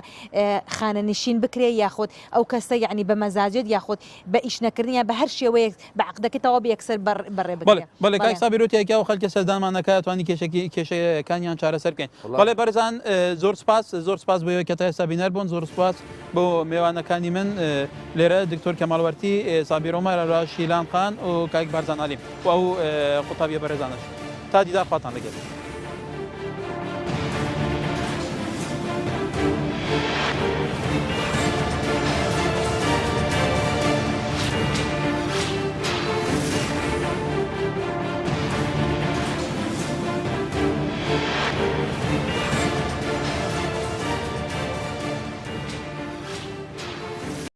خانەنشین بکرێ یاخود ئەو کەسە یعنی بە مەزاجێت یاخود بە ئیش نەکردن یان بە هەر شێوەیەک بە عەقدەکەی تەواو بێ یەکسەر بەڕێ بەڵێ بکرێ. بەڵێ کاک بەڵێ. سابیر وتی ئەگەر ئەو خەلکە سەردانمان نەکا ئەتوانی کێشەکی کێشەکانیان چارەسەر بکەین. وەڵا. بەڵێ بەرزان زۆر سپاس زۆر سپاس بۆ ئێوەی کە تا ئێستا بینەر بوون زۆر سپاس بۆ مێوانەکانی من لێرە دکتۆر کەمال وەرتی سابیر عومەر هەروەها شیلان خان و کاک بارزان عەلی و ئەو قوتابیە بەڕێزانەش تا دیدار خواتان لەگەل.